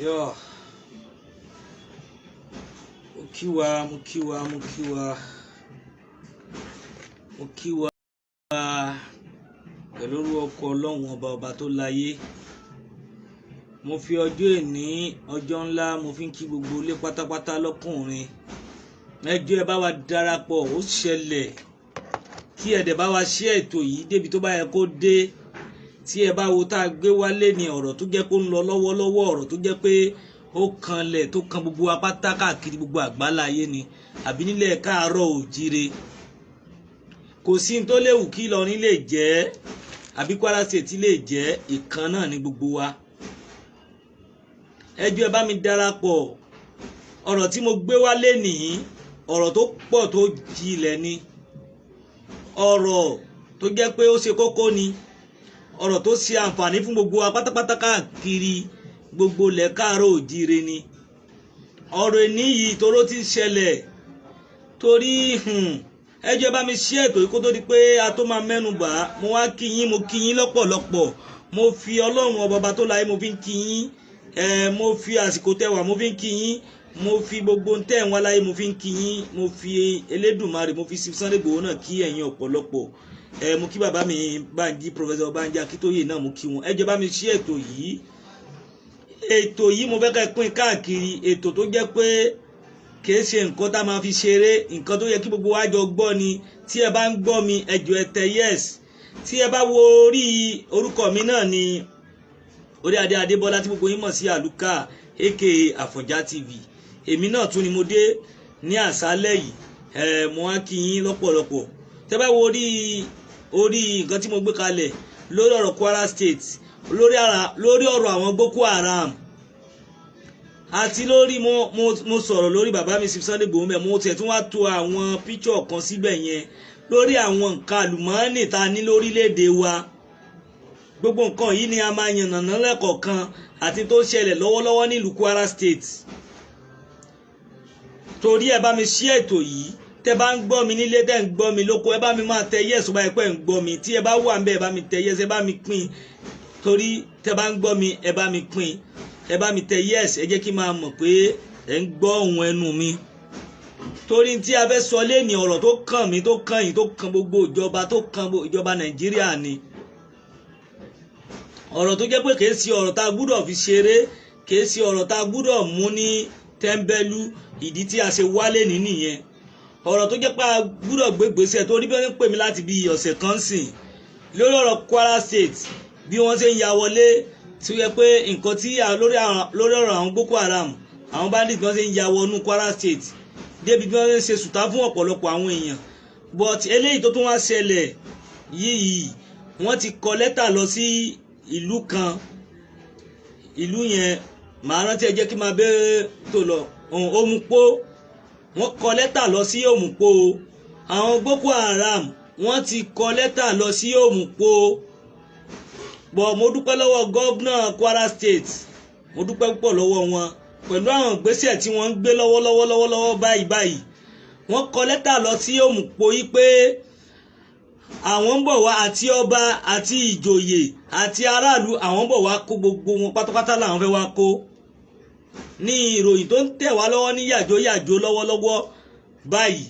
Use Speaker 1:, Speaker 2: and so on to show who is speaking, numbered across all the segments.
Speaker 1: Yọ, mo kí wa, mo kí wa, mo kí wa, mo kí wa pẹ̀lú orúkọ Ọlọ́run ọba, ọba tó láyé. Mo fi ọjọ́ èní, ọjọ́ ńlá, mo fi ń kí gbogbo ilé pátápátá lọ́kùnrin. Ẹ jọ̀ọ́, ẹ bá wa darapọ̀, ó ṣẹlẹ̀ kí ẹ dẹ̀ bá wa ṣe ètò yìí débi tó bá yẹ kó dé. Tí ẹ bá wo tá a gbé wálé ní ọ̀rọ̀ tó jẹ́ kó ń lọ lọ́wọ́lọ́wọ́, ọ̀rọ̀ tó jẹ́ pé ó kanlẹ̀, tó kan gbogbo wa pátá káàkiri gbogbo àgbáláyé ni, àbí nílẹ̀ káàárọ̀ òjíire. Kò sí ní tó léwu kí Ìlọrin lè jẹ́ àbí Kwara State lè jẹ́, ìkan náà ní gbogbo wa. Ẹ jọ̀ọ́, ẹ bá mi darapọ̀. Ọ̀rọ̀ tí mo gbé wálé nìyí, ọ̀rọ̀ tó pọ̀ tó jinlẹ̀ ni, ọ̀rọ̀ tó jẹ́ pé ó ṣe kókó ni, ọ̀rọ̀ tó ṣe àǹfààní fún gbogbo wa pátápátá káàkiri gbogbo ilẹ̀ káàárọ̀ òjíire ni. Ọ̀rọ̀ èní yìí toró ti ń ṣẹlẹ̀ torí ẹ jọ̀ọ́, ẹ bá mi ṣe ètò yìí kó tó di pé a tó máa mẹ́nu bà á. Mo wá kí yín, mo kí yín lọ́pọ̀lọpọ̀. Mo fi Ọlọ́run ọba, ọba tó láyé, mo fi ń kí yín. Ẹ mo fi àsìkò tẹwà, mo fi ń kí yín. Mo fi gbogbo tẹ́ ń wá láyé, mo fi ń kí yín. Mo fi Elédùmarè, mo fi Sunday Igboho náà kí ẹ̀yin ọ̀pọ̀lọpọ̀. Ẹ mo kí bàbá mi Bánjí, Professor Bánjí Akíntóyè náà, mo kí wọn. Ẹ jọ̀ọ́, bá mi ṣe ètò yìí. Ètò yìí, mo fẹ́ kẹ́ pín káàkiri. Ètò tó jẹ́ pé kìí ṣe nǹkan tá a máa fi ṣeré, nǹkan tó yẹ kí gbogbo wa jọ gbọ́ ni. Tí ẹ bá ń gbọ́ mi, ẹ jọ̀ọ́, ẹ tẹ yes. Tí ẹ bá wo orí orúkọ mi náà ni orí adé Adébọ́lá, tí gbogbo yín mọ̀ sí Àlùkà aka Àfọ̀njá TV. Èmi náà tún ni mo dé ní àṣálẹ́ yìí. Ẹ mo wá kí yín lọ́pọ̀lọpọ̀. Tẹ́ bá wo orí nǹkan tí mo gbé kalẹ̀ lórí ọ̀rọ̀ Kwara State, lórí ọ̀rọ̀ àwọn Boko Haram, àti lórí mo sọ̀rọ̀ lórí bàbá mi Sunday Igboho mẹ́, mo tiẹ̀ tún wá to àwọn píṣọ̀ kan síbẹ̀ yẹn lórí àwọn nǹkan àlùmọ́ọ́nì tá a ní lórílẹ̀‐èdè wa. Gbogbo nǹkan yìí ni a máa yànnàná lẹ́kọ̀ọ̀kan, àti tó ṣẹlẹ̀ lọ́wọ́lọ́wọ́ nílùú Kwara State. Torí ẹ bá mi ṣí ètò yìí. Tẹ bá ń gbọ́ mi nílé, tẹ́ ń gbọ́ mi lóko, ẹ bá mi máa tẹ yes bá ẹ pẹ́ ń gbọ́ mi. Tí ẹ bá wà ń bẹ̀, ẹ bá mi tẹ yes, ẹ bá mi pín. Torí tẹ bá ń gbọ́ mi, ẹ bá mi pín, ẹ bá mi tẹ yes, ẹ jẹ́ kí n máa mọ̀ pé ẹ ń gbọ́ ohùn ẹnu mi. Torí tí a fẹ́ sọ lé ní, ọ̀rọ̀ tó kàn mí, tó kàn yín, tó kàn gbogbo ìjọba, tó kàn ìjọba Nàìjíríà ni. Ọ̀rọ̀ tó jẹ́ pé kìí ṣe ọ̀rọ̀ tá a gbúdọ̀ fi ṣeré, kìí ṣe ọ̀rọ̀ tá a gbúdọ̀ mú ní tẹ́ḿbẹ́lú. Ìdí tí a ṣe wálé ní nìyẹn. Ọ̀rọ̀ tó jẹ́ pé a gbúdọ̀ gbé gbèsè, torí bí wọ́n ń pè mí láti bí ọ̀sẹ̀ kan sìn lórí ọ̀rọ̀ Kwara State, bí wọ́n ṣe ń ya wọlé, tí ó yẹ pé nǹkan tí lórí ọ̀rọ̀ àwọn Boko Haram, àwọn bandits, bí wọ́n ṣe ń ya wọnú Kwara State débi bí wọ́n ṣe ń ṣe sùtá fún ọ̀pọ̀lọpọ̀ àwọn èèyàn. But eléyìí tó tún wá ṣẹlẹ̀ yìí, wọ́n ti kọ lẹ́tà lọ sí ìlú kan. Ìlú yẹn, màá rántí, ẹ jẹ́ kí n máa bẹ́ẹ̀ tó lọ. Òmùpó, wọ́n kọ lẹ́tà lọ sí Òmùpó. Àwọn Boko Haram, wọ́n ti kọ lẹ́tà lọ sí Òmùpó. Bọ̀ mo dúpẹ́ lọ́wọ́ governor Kwara State, mo dúpẹ́ púpọ̀ lọ́wọ́ wọn pẹ̀lú àwọn ìgbésẹ̀ tí wọ́n ń gbé lọ́wọ́lọ́wọ́ lọ́wọ́lọ́wọ́ báyìí báyìí. Wọ́n kọ lẹ́tà lọ sí Òmùpó yìí pé àwọn ń bọ̀ wá, àti ọba àti ìjòyè àti aráàlú, àwọn ń bọ̀ wá kó gbogbo wọn pátápátá làwọn fẹ́ wá kó. Ní ìròyìn tó ń tẹ̀ wá lọ́wọ́ ní yàjó yàjó lọ́wọ́lọ́wọ́ báyìí,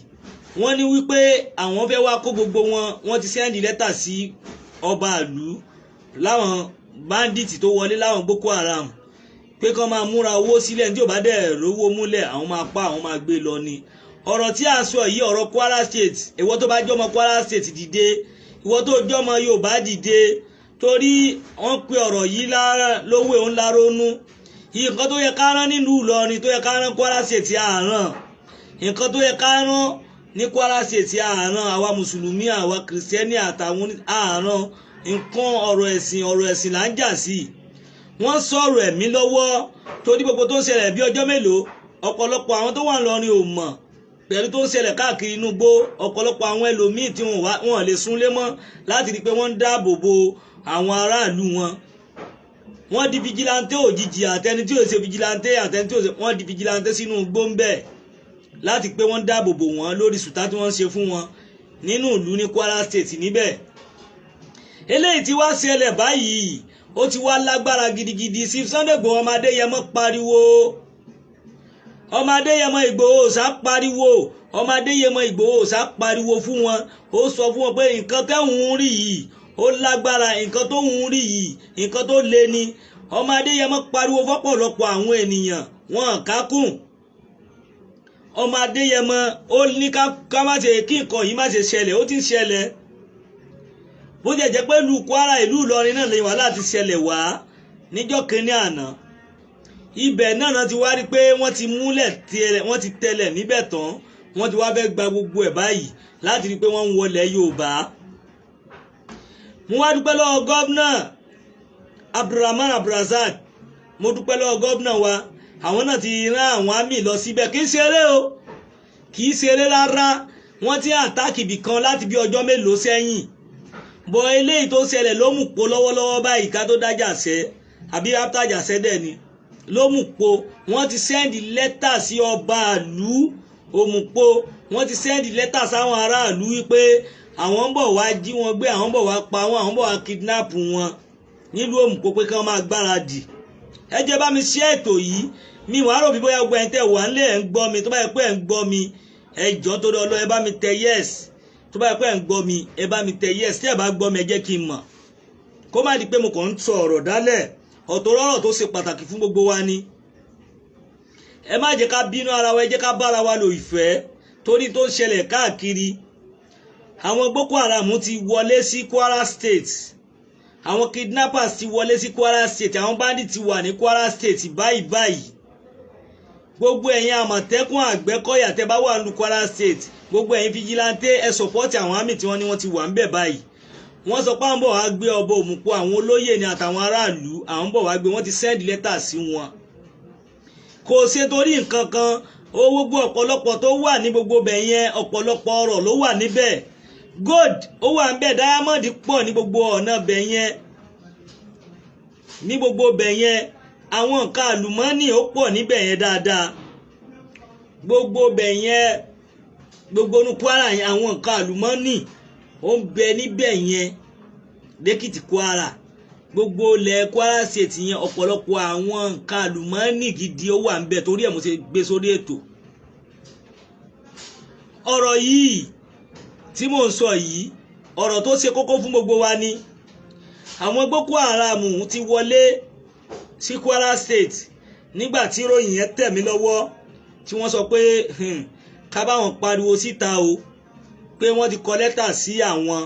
Speaker 1: wọ́n ní wípé àwọn fẹ́ wá kó gbogbo wọn. Wọ́n ti send lẹ́tà sí ọba ìlú láwọn bandit tó wọlé, láwọn Boko Haram, pé kán máa múra owó sílẹ̀. Tí ò bá dẹ̀ rówó múlẹ̀, àwọn máa pa, àwọn máa gbé lọ ni. Ọ̀rọ̀ tí a sọ yìí, ọ̀rọ̀ Kwara State. Ìwọ tó bá jọmọ Kwara State, dìde. Ìwọ tó jọmọ Yorùbá, dìde, torí wọ́n pe ọ̀rọ̀ yìí lówó òun lárónú. Nǹkan tó yẹ ká rán nílùú Ìlọrin, tó yẹ ká rán Kwara State, àràn nǹkan tó yẹ ká rán ní Kwara State, àràn àwa mùsùlùmí, àwa kìrìsìtẹ́nì àtàwọn àràn nǹkan. Ọ̀rọ̀ ẹ̀sìn, ọ̀rọ̀ ẹ̀sìn là ń jà sí. Wọ́n sọ̀rọ̀ ẹ̀mí lọ́wọ́, torí gbogbo tó ń ṣẹlẹ̀ bí ọjọ́ mélòó, ọ̀pọ̀lọpọ̀ àwọn tó wà ńlọrin ò mọ̀ pẹ̀lú tó ń ṣẹlẹ̀ káàkiri inú igbó. Ọ̀pọ̀lọpọ̀ àwọn ẹlòmíì tí wọ́n lè súnlé mọ́ láti rí i pé wọ́n ń dáàbò bo àwọn aráàlú wọn. Wọ́n di vigilante òjijì, àtẹni tí ò ṣe vigilante, àtẹni tí ò ṣe, wọ́n di vigilante sínú igbó ń bẹ̀ láti pé wọ́n dáàbò bò wọ́n lórí sùtá tí wọ́n ń ṣe fún wọn nínú ìlú ní Kwara State níbẹ̀. Eléyìí tí wá ṣẹlẹ̀ báyìí, Ó ti wá lágbára gidigidi. Chief Sunday Igboho, ọmọ Adéyẹmọ pariwo, ọmọ Adéyẹmọ Ìgbòho ṣá pariwo, ọmọ Adéyẹmọ Ìgbòho ṣá pariwo fún wọn. Ó sọ fún wọn pé nǹkan tẹ́hùn ń rí yìí, ó lágbára. Nǹkan tó ń rí yìí, nǹkan tó le ni. Ọmọ Adéyẹmọ pariwo fọ́pọ̀lọpọ̀ àwọn ènìyàn, wọn kákùn. Ọmọ Adéyẹmọ ó ní ká má ṣe kí nǹkan yìí má ṣe ṣẹlẹ̀. Ó ti ń ṣẹlẹ̀. Bó jẹ́ jẹ́ pé ìlú Kwara, ìlú Ìlọrin náà lè wàhálà ti ṣẹlẹ̀ wá níjọ́ kínní àná. Ibẹ̀ náà ti wá rí pé wọ́n ti múlẹ̀ tiẹ̀, wọ́n ti tẹlẹ̀ níbẹ̀ tán. Wọ́n ti wá fẹ́ gba gbogbo ẹ̀ báyìí láti rí pé wọ́n ń wọlé Yorùbá. Mo wá dúpẹ́ lọ́wọ́ Governor Abdulrahman Abdulrazak. Mo dúpẹ́ lọ́wọ́ governor wa. Àwọn náà ti rán àwọn army lọ síbẹ̀. Kì í ṣeré o, kì í ṣeré rárá. Wọ́n ti attack ibì kan láti bí ọjọ́ mélòó sẹ́yìn bọ̀. Eléyìí tó ṣẹlẹ̀ ló mú po lọ́wọ́lọ́wọ́ báyìí, ká tó dájà sẹ́ àbí after jàsẹ́ dẹ̀ ni ló mú po. Wọ́n ti send lẹ́tà sí ọba ìlú Òmùpó. Wọ́n ti send lẹ́tà sáwọn aráàlú wípé àwọn ń bọ̀ wá jí wọn gbé, àwọn ń bọ̀ wá pa wọn, àwọn ń bọ̀ wá kidnap wọn nílùú Òmùpó, pé kí wọ́n máa gbáradì. Ẹ jẹ́ bá mi ṣe ètò yìí. Mi wàá rò bí bóyá gbogbo ẹ̀yin tẹ́ wà nílé ẹ̀ ń gbọ́ mi. Tó bá yẹ pé ẹ̀ ń gbọ́ mi, ẹ jọ̀ọ́, torí Ọlọ́run, ẹ bá mi tẹ yes. Tó bá yẹ pé ẹ̀ ń gbọ́ mi, ẹ bá mi tẹ yes. Tí ẹ bá gbọ́ mi, ẹ jẹ́ kí n mọ̀, kó má di pé mo kàn ń sọ ọ̀rọ̀ dálẹ̀. Ọ̀tọ̀ ọ̀rọ̀ tó ṣe pàtàkì fún gbogbo wa ni. Ẹ má jẹ́ ká bínú ara wa, ẹ jẹ́ ká bára wa lò ìfẹ́, torí tó ń ṣẹlẹ̀ káàkiri. Àwọn Boko Haram ti wọlé sí Kwara State, àwọn kidnappers ti wọlé sí Kwara State, àwọn bandits ti wà ní Kwara State báyìí báyìí. Gbogbo ẹ̀yin Àmọ̀tẹ́kùn, Àgbẹ̀kọ̀yà tẹ́ bá wà ní Kwara State, gbogbo ẹ̀yin vigilante, ẹ support àwọn army tí wọ́n ní wọ́n ti wà ń bẹ̀ báyìí. Wọ́n sọ pé àwọn bọ̀ wá gbé ọba Òmùpó, àwọn olóyè ni àtàwọn aráàlú. Àwọn bọ̀ wá gbé. Wọ́n ti send letter sí wọn. Kò ṣe torí nǹkan kan ó. Gbogbo ọ̀pọ̀lọpọ̀ tó wà ní gbogbo bẹ̀ yẹn, ọ̀pọ̀lọpọ̀ ọrọ̀ ló wà níbẹ̀. Gold ó wà níbẹ̀, diamond pọ̀ ní gbogbo ọ̀nà bẹ̀ yẹn. Ní gbogbo bẹ̀ yẹn, àwọn nǹkan àlùmọ́ọ́nì ó pọ̀ níbẹ̀ yẹn dáadáa. Gbogbo bẹ̀ yẹn, gbogbo inú Kwara yẹn, àwọn nǹkan àlùmọ́ọ́nì ó ń bẹ níbẹ̀ yẹn. Lẹ́kìtì, Kwara, gbogbo ilẹ̀ Kwara State yẹn, ọ̀pọ̀lọpọ̀ àwọn nǹkan àlùmọ́ọ́nì gidi ó wà níbẹ̀. Torí ẹ̀ mo ṣe gbé sórí ètò. Ọ̀rọ̀ yìí tí mò ń sọ yìí, ọ̀rọ̀ tó ṣe kókó fún gbogbo wa ni. Àwọn Boko Haram ti wọlé sí Kwara State. Nígbà tí ìròyìn yẹn tẹ̀ mí lọ́wọ́, tí wọ́n sọ pé ká bá wọn pariwo síta o, pé wọ́n ti kọ lẹ́tà sí àwọn,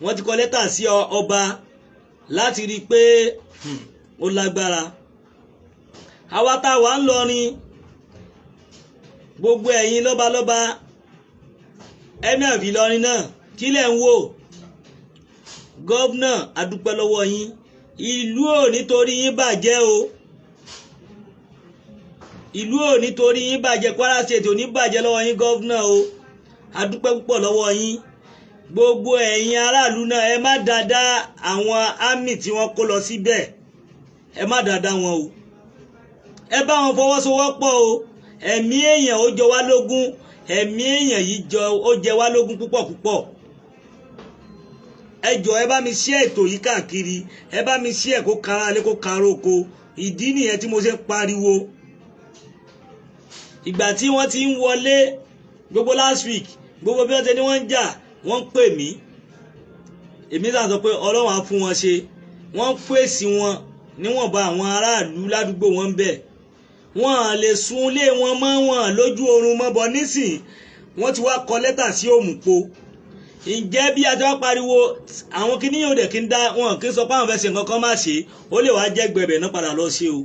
Speaker 1: wọ́n ti kọ lẹ́tà sí ọba láti rí i pé ó lágbára. Àwa tá a wà ń lọrin, gbogbo ẹ̀yin lọ́balọ́ba, Emir of Ìlọrin náà, kí lẹ̀ ń wò? Governor, a dúpẹ́ lọ́wọ́ yín. Ìlú ò nítorí yín bàjẹ́ o, ìlú ò nítorí yín bàjẹ́. Kwara State ò ní bàjẹ́ lọ́wọ́ yín, governor o. A dúpẹ́ púpọ̀ lọ́wọ́ yín. Gbogbo ẹ̀yin aráàlú náà, ẹ má dáadáa àwọn army tí wọ́n kó lọ síbẹ̀, ẹ má dáadáa wọn o. Ẹ bá wọn fọwọ́sowọ́pọ̀ o. Ẹ̀mí èèyàn ó jọ wá lógún. Ẹ̀mí èèyàn yìí jọ ó jẹ wá lógún púpọ̀ púpọ̀. Ẹ jọ̀ọ́, ẹ bá mi share ètò yìí káàkiri. Ẹ bá mi share kó kára lé, kó kára oko. Ìdí nìyẹn tí mo ṣe ń pariwo. Ìgbà tí wọ́n ti ń wọlé gbogbo last week, gbogbo bí wọ́n ti ní wọ́n ń jà, wọ́n ń pè mí. Èmi sàn sọ pé Ọlọ́run á fún wọn ṣe. Wọ́n ń pèsè wọn níwọ̀nba àwọn aráàlú ládùúgbò wọn ń bẹ̀. Wọ́n lè sun ilé wọn mọ́ wọn lójú oorun mọ́ bọ̀. Nísìn, wọ́n ti wá kọ lẹ́tà sí Òmùpó. Ǹjẹ́ bí a ti wá pariwo, àwọn kìíní yóò dẹ̀ kí ń dá wọn kí ń sọ pé àwọn fẹ́ ṣe nǹkan kan má ṣe. Ó lè wá jẹ́ gbẹ̀bẹ̀ náà padà lọ ṣe o.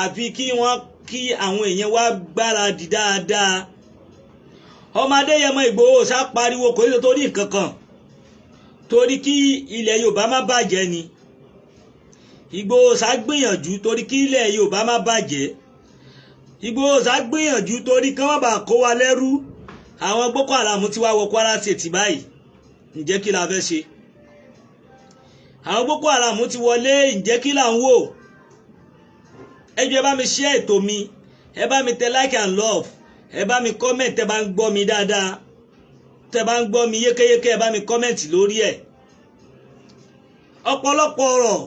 Speaker 1: Àfi kí wọ́n kí àwọn èèyàn wá gbáradì dáadáa. Ọmọ Adéyẹmọ Ìgbòho ṣá pariwo, kò ní torí nǹkan kan, torí kí ilẹ̀ Yorùbá má bàjẹ́ ni. Ìgbòho ṣá gbìyànjú torí kí ilẹ̀ Yorùbá má bàjẹ́. Ìgbòho ṣá gbìyànjú torí kí wọ́n bá kó wa lẹ́rú. Àwọn Boko Haram ti wá wọ Kwara State báyìí. Ǹjẹ́ kí la fẹ́ ṣe? Àwọn Boko Haram ti wọlé. Ǹjẹ́ kí là ń wò? Ẹ jọ̀ọ́, ẹ bá mi share ètò mi, ẹ bá mi tẹ like and love, ẹ bá mi comment. Tẹ bá ń gbọ́ mi dáadáa, tẹ bá ń gbọ́ mi yékéyéké, ẹ bá mi comment lórí ẹ̀. Ọ̀pọ̀lọpọ̀ ọ̀rọ̀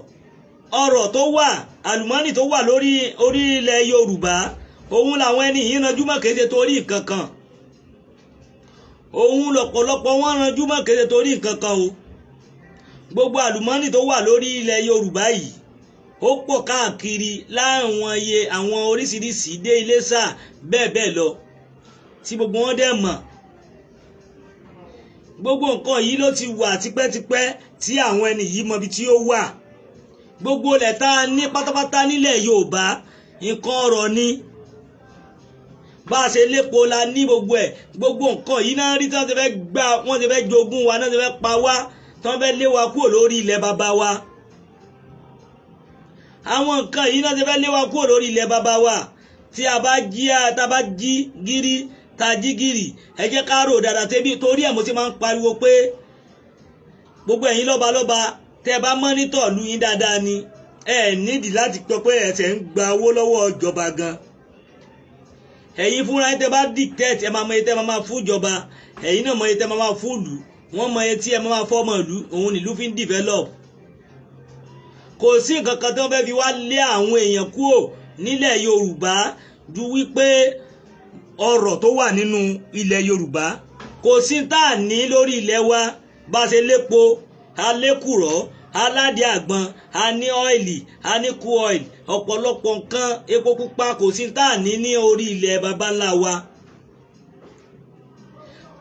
Speaker 1: Ọrọ̀ tó wà, àlùmọ́nì tó wà lórí orí ilẹ̀ Yorùbá, òun làwọn ẹni yìí ranjú mọ́, kéde torí nǹkan kan. Òun lọ́pọ̀lọpọ̀ wọ́n ranjú mọ́, kéde torí nǹkan kan o. Gbogbo àlùmọ́nì tó wà lórí ilẹ̀ Yorùbá yìí ó pọ̀ káàkiri láwọn iye àwọn oríṣiríṣi dé Iléṣà bẹ́ẹ̀ bẹ́ẹ̀ lọ, tí gbogbo wọn dẹ̀ mọ̀. Gbogbo nǹkan yìí ló ti wà tipẹ́tipẹ́ tí àwọn ẹni yìí mọ ibi tí ó wà. Gbogbo ilẹ̀ tá a ní pátápátá nílẹ̀ Yorùbá, nǹkan ọrọ̀ ni. Bá a ṣe lépo la ní gbogbo ẹ̀. Gbogbo nǹkan yìí náà rí tí wọ́n ti fẹ́ gbà, wọ́n ti fẹ́ jogún wa, náà ti fẹ́ pa wá, tí wọ́n fẹ́ lé wa kúrò lórí ilẹ̀ bàbá wa. Àwọn nǹkan yìí náà ti fẹ́ lé wa kúrò lórí ilẹ̀ bàbá wa. Tí a bá jí, tá a bá jí gírí, tá a jí gìrì, ẹ jẹ́ ká rò dáadáa tẹ́bí. Torí ẹ̀ mo ti máa ń pariwo pé gbogbo ẹ̀yin lọ́balọ́ba, tẹ́ ẹ bá monitor ìlú yín dáadáa ni, ẹ nídìí láti pẹ́ pé ẹ̀sẹ̀ ń gba owó lọ́wọ́ ìjọba gan. Ẹ̀yin fúnra yín, tẹ́ bá dictate, ẹ máa mọ iye tẹ́ máa fún ìjọba. Ẹ̀yin náà mọ iye tẹ́ máa fún ìlú, wọ́n mọ iye tí ẹ máa fọ́mọ ìlú. Òun nílùú fi ń develop. Kò sí nǹkan kan tí wọ́n fẹ́ fi wá lé àwọn èèyàn kúrò nílẹ̀ Yorùbá ju wípé ọrọ̀ tó wà nínú ilẹ̀ Yorùbá. Kò sí tá a ní lórí ilẹ̀ wa. Bá a ṣe lépo, alékùrọ́, aládìí àgbọn, a ní oil, a ní crude oil, ọ̀pọ̀lọpọ̀ nǹkan, epo pupa. Kò sí tá a ní ní orí ilẹ̀ baba ńlá wa.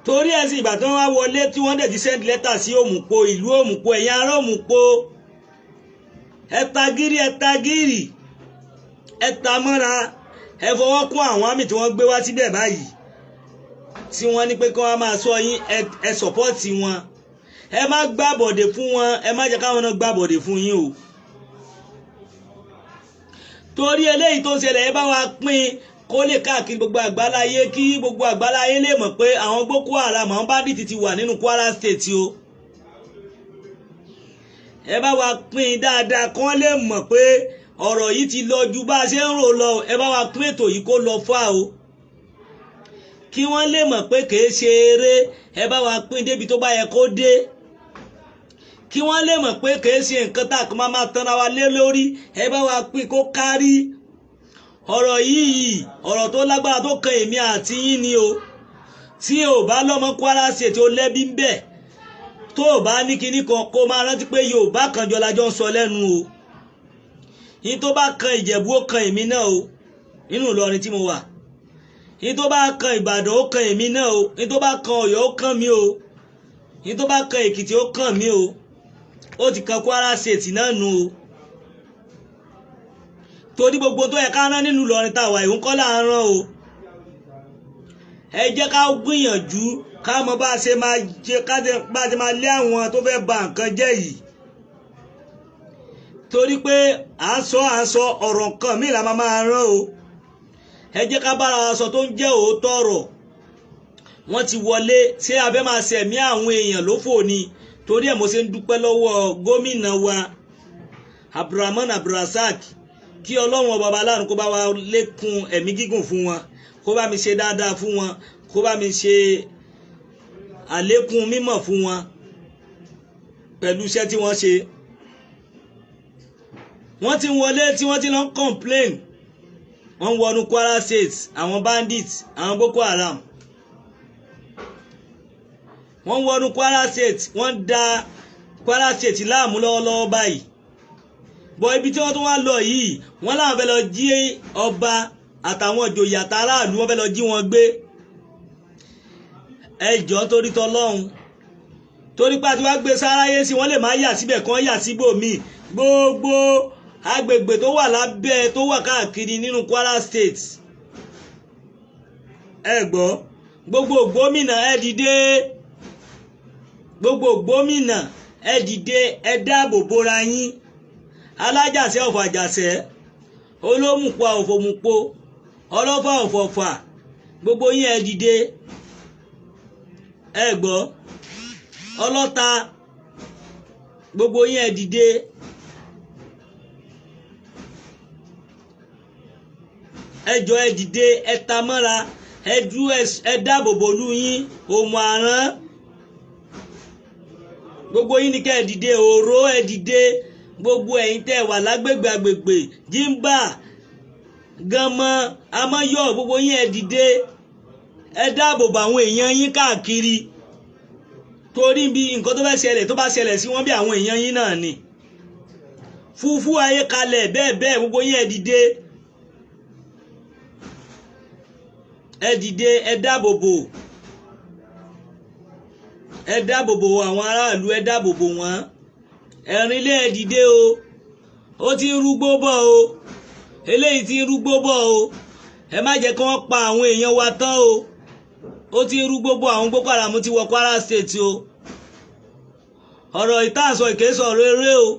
Speaker 1: Torí ẹ̀ sì ìgbà tí wọ́n wá wọlé, tí wọ́n dẹ̀ ti send letter sí Òmùpó, ìlú Òmùpó, ẹ̀yin ará Òmùpó, ẹ ta gírí, ẹ ta gírì, ẹ ta mọ́ra, ẹ fọwọ́ kún àwọn àmì tí wọ́n gbé wá síbẹ̀ báyìí, tí wọ́n ní pé kí wọ́n máa sọ yín. Ẹ support wọn, ẹ má gbàbọ̀dè fún wọn, ẹ má jẹ́ káwọn náà gbàbọ̀dè fún yín o. Torí eléyìí tó ń ṣẹlẹ̀, ẹ bá wa pín kó lè káàkiri gbogbo àgbáláyé, kí gbogbo àgbáláyé lè mọ̀ pé àwọn Boko Haram, àwọn bandit ti wà nínú Kwara State o. Ẹ bá wa pín dáadáa kán lè mọ̀ pé ọ̀rọ̀ yìí ti lọ ju bá a ṣe ń rò lọ. Ẹ bá wa pín ètò yìí kó lọ fà o, kí wọ́n lè mọ̀ pé kìí ṣe eré. Ẹ bá wa pín débi tó bá yẹ kó dé, kí wọ́n lè mọ̀ pé kìí ṣe nǹkan tá a kàn máa tanra wa lé lórí. Ẹ bá wa pín kó kárí. Ọ̀rọ̀ yìí, ọ̀rọ̀ tó lágbára tó kan èmi àti yín ni o. Tí o bá lọ́mọ Kwara State, ó lẹ́bí ń bẹ̀, tó o bá ní kinní kan, kó máa rántí pé Yorùbá kan jọ la jọ ń sọ lẹ́nu o. Yín tó bá kan Ìjẹ̀bú, ó kan èmi náà o, nínú Ìlọrin tí mo wà. Yín tó bá kan Ìbàdàn, ó kan èmi náà o. Yín tó bá kan Ọ̀yọ́, ó kan mi o. Yín tó bá kan Èkìtì, ó kan mi o. Ó ti kan Kwara State náà nù o. Torí gbogbo tó yẹ ká rán nínú Ìlọrin tá a wà, ìhun kọ́ là ń rán o. Ẹ jẹ́ ká gbìyànjú ká mọ bá a ṣe máa jẹ, ká bá a ṣe máa lé àwọn tó fẹ́ ba nǹkan jẹ́ yìí, torí pé à ń sọ ọ̀rọ̀ nǹkan míì la máa rán o. Ẹ jẹ́ ká bára wa sọ tó ń jẹ́ òótọ́ ọ̀rọ̀. Wọ́n ti wọlé, ṣé a fẹ́ máa ṣẹ̀mí àwọn èèyàn lófò ni? Torí ẹ̀ mo ṣe ń dúpẹ́ lọ́wọ́ gómìnà wa Abdulrahman Abdulrasaq. Kí Ọlọ́run ọba aláàánú kó bá wa lékun ẹ̀mí gígùn fún wọn, kó bá mi ṣe dáadáa fún wọn, kó bá mi ṣe àlékún mímọ̀ fún wọn pẹ̀lú iṣẹ́ tí wọ́n ṣe. Wọ́n ti ń wọlé, tí wọ́n ti lọ ń complain, wọ́n ń wọnú Kwara State, àwọn bandits, àwọn Boko Haram, wọ́n ń wọnú Kwara State, wọ́n ń da Kwara State láàmú lọ́wọ́lọ́wọ́ báyìí. Bọ̀ ibi tí wọ́n tún wá lọ yìí, wọ́n láwọn fẹ́ lọ jí ọba àtàwọn ìjòyè àtàráàlú, wọ́n fẹ́ lọ jí wọn gbé. Ẹ jọ̀ọ́, torí tọlọ́hun, torí pé àti wá gbé sáráyé sí, wọ́n lè má yà síbẹ̀, kán yà síbòmíì. Gbogbo agbègbè tó wà lábẹ́, tó wà káàkiri nínú Kwara State, ẹ gbọ́, gbogbo gómìnà, ẹ dìde. Gbogbo gómìnà, ẹ dìde, ẹ dáàbò bora yín. Alájàṣẹ́ ọ̀fàjàṣẹ́, olómùpọ̀ òfòmùpọ̀, ọlọ́fà ọ̀fọ̀fà, gbogbo yín, ẹ dìde. Ẹ gbọ́, ọlọ́ta, gbogbo yín, ẹ dìde. Ẹ jọ̀ọ́, ẹ dìde, ẹ ta mọ́ra, ẹ dú, ẹ dáàbò bò lú yín. Òmù àrán, gbogbo yín ni kẹ́ ẹ dìde. Òró, ẹ dìde. Gbogbo ẹ̀yin tẹ́ wà lágbègbè àgbègbè Jimba, Ganmọ, Amáyọ̀, gbogbo yín ẹ dìde, ẹ dáàbò bo àwọn èèyàn yín káàkiri, torí bí nǹkan tó fẹ́ ṣẹlẹ̀ tó bá ṣẹlẹ̀ sí wọn bí àwọn èèyàn yín náà ni. Fúfú ayé kalẹ̀ bẹ́ẹ̀ bẹ́ẹ̀, gbogbo yín ẹ dìde, ẹ dìde, ẹ dáàbò bò, ẹ dáàbò bò àwọn aráàlú, ẹ dáàbò bò wọ́n. Ẹ̀rìnlé ẹ dìde o, ó ti ń rúgbó bọ̀ o, eléyìí ti ń rúgbó bọ̀ o, ẹ má jẹ́ kí wọ́n pa àwọn èèyàn wa tán o. Ó ti ń rúgbó bọ̀, àwọn Boko Haram ti wọ Kwara State o. Ọ̀rọ̀ ìtànsọ ìkéṣọ̀ ọ̀rọ̀ eré o.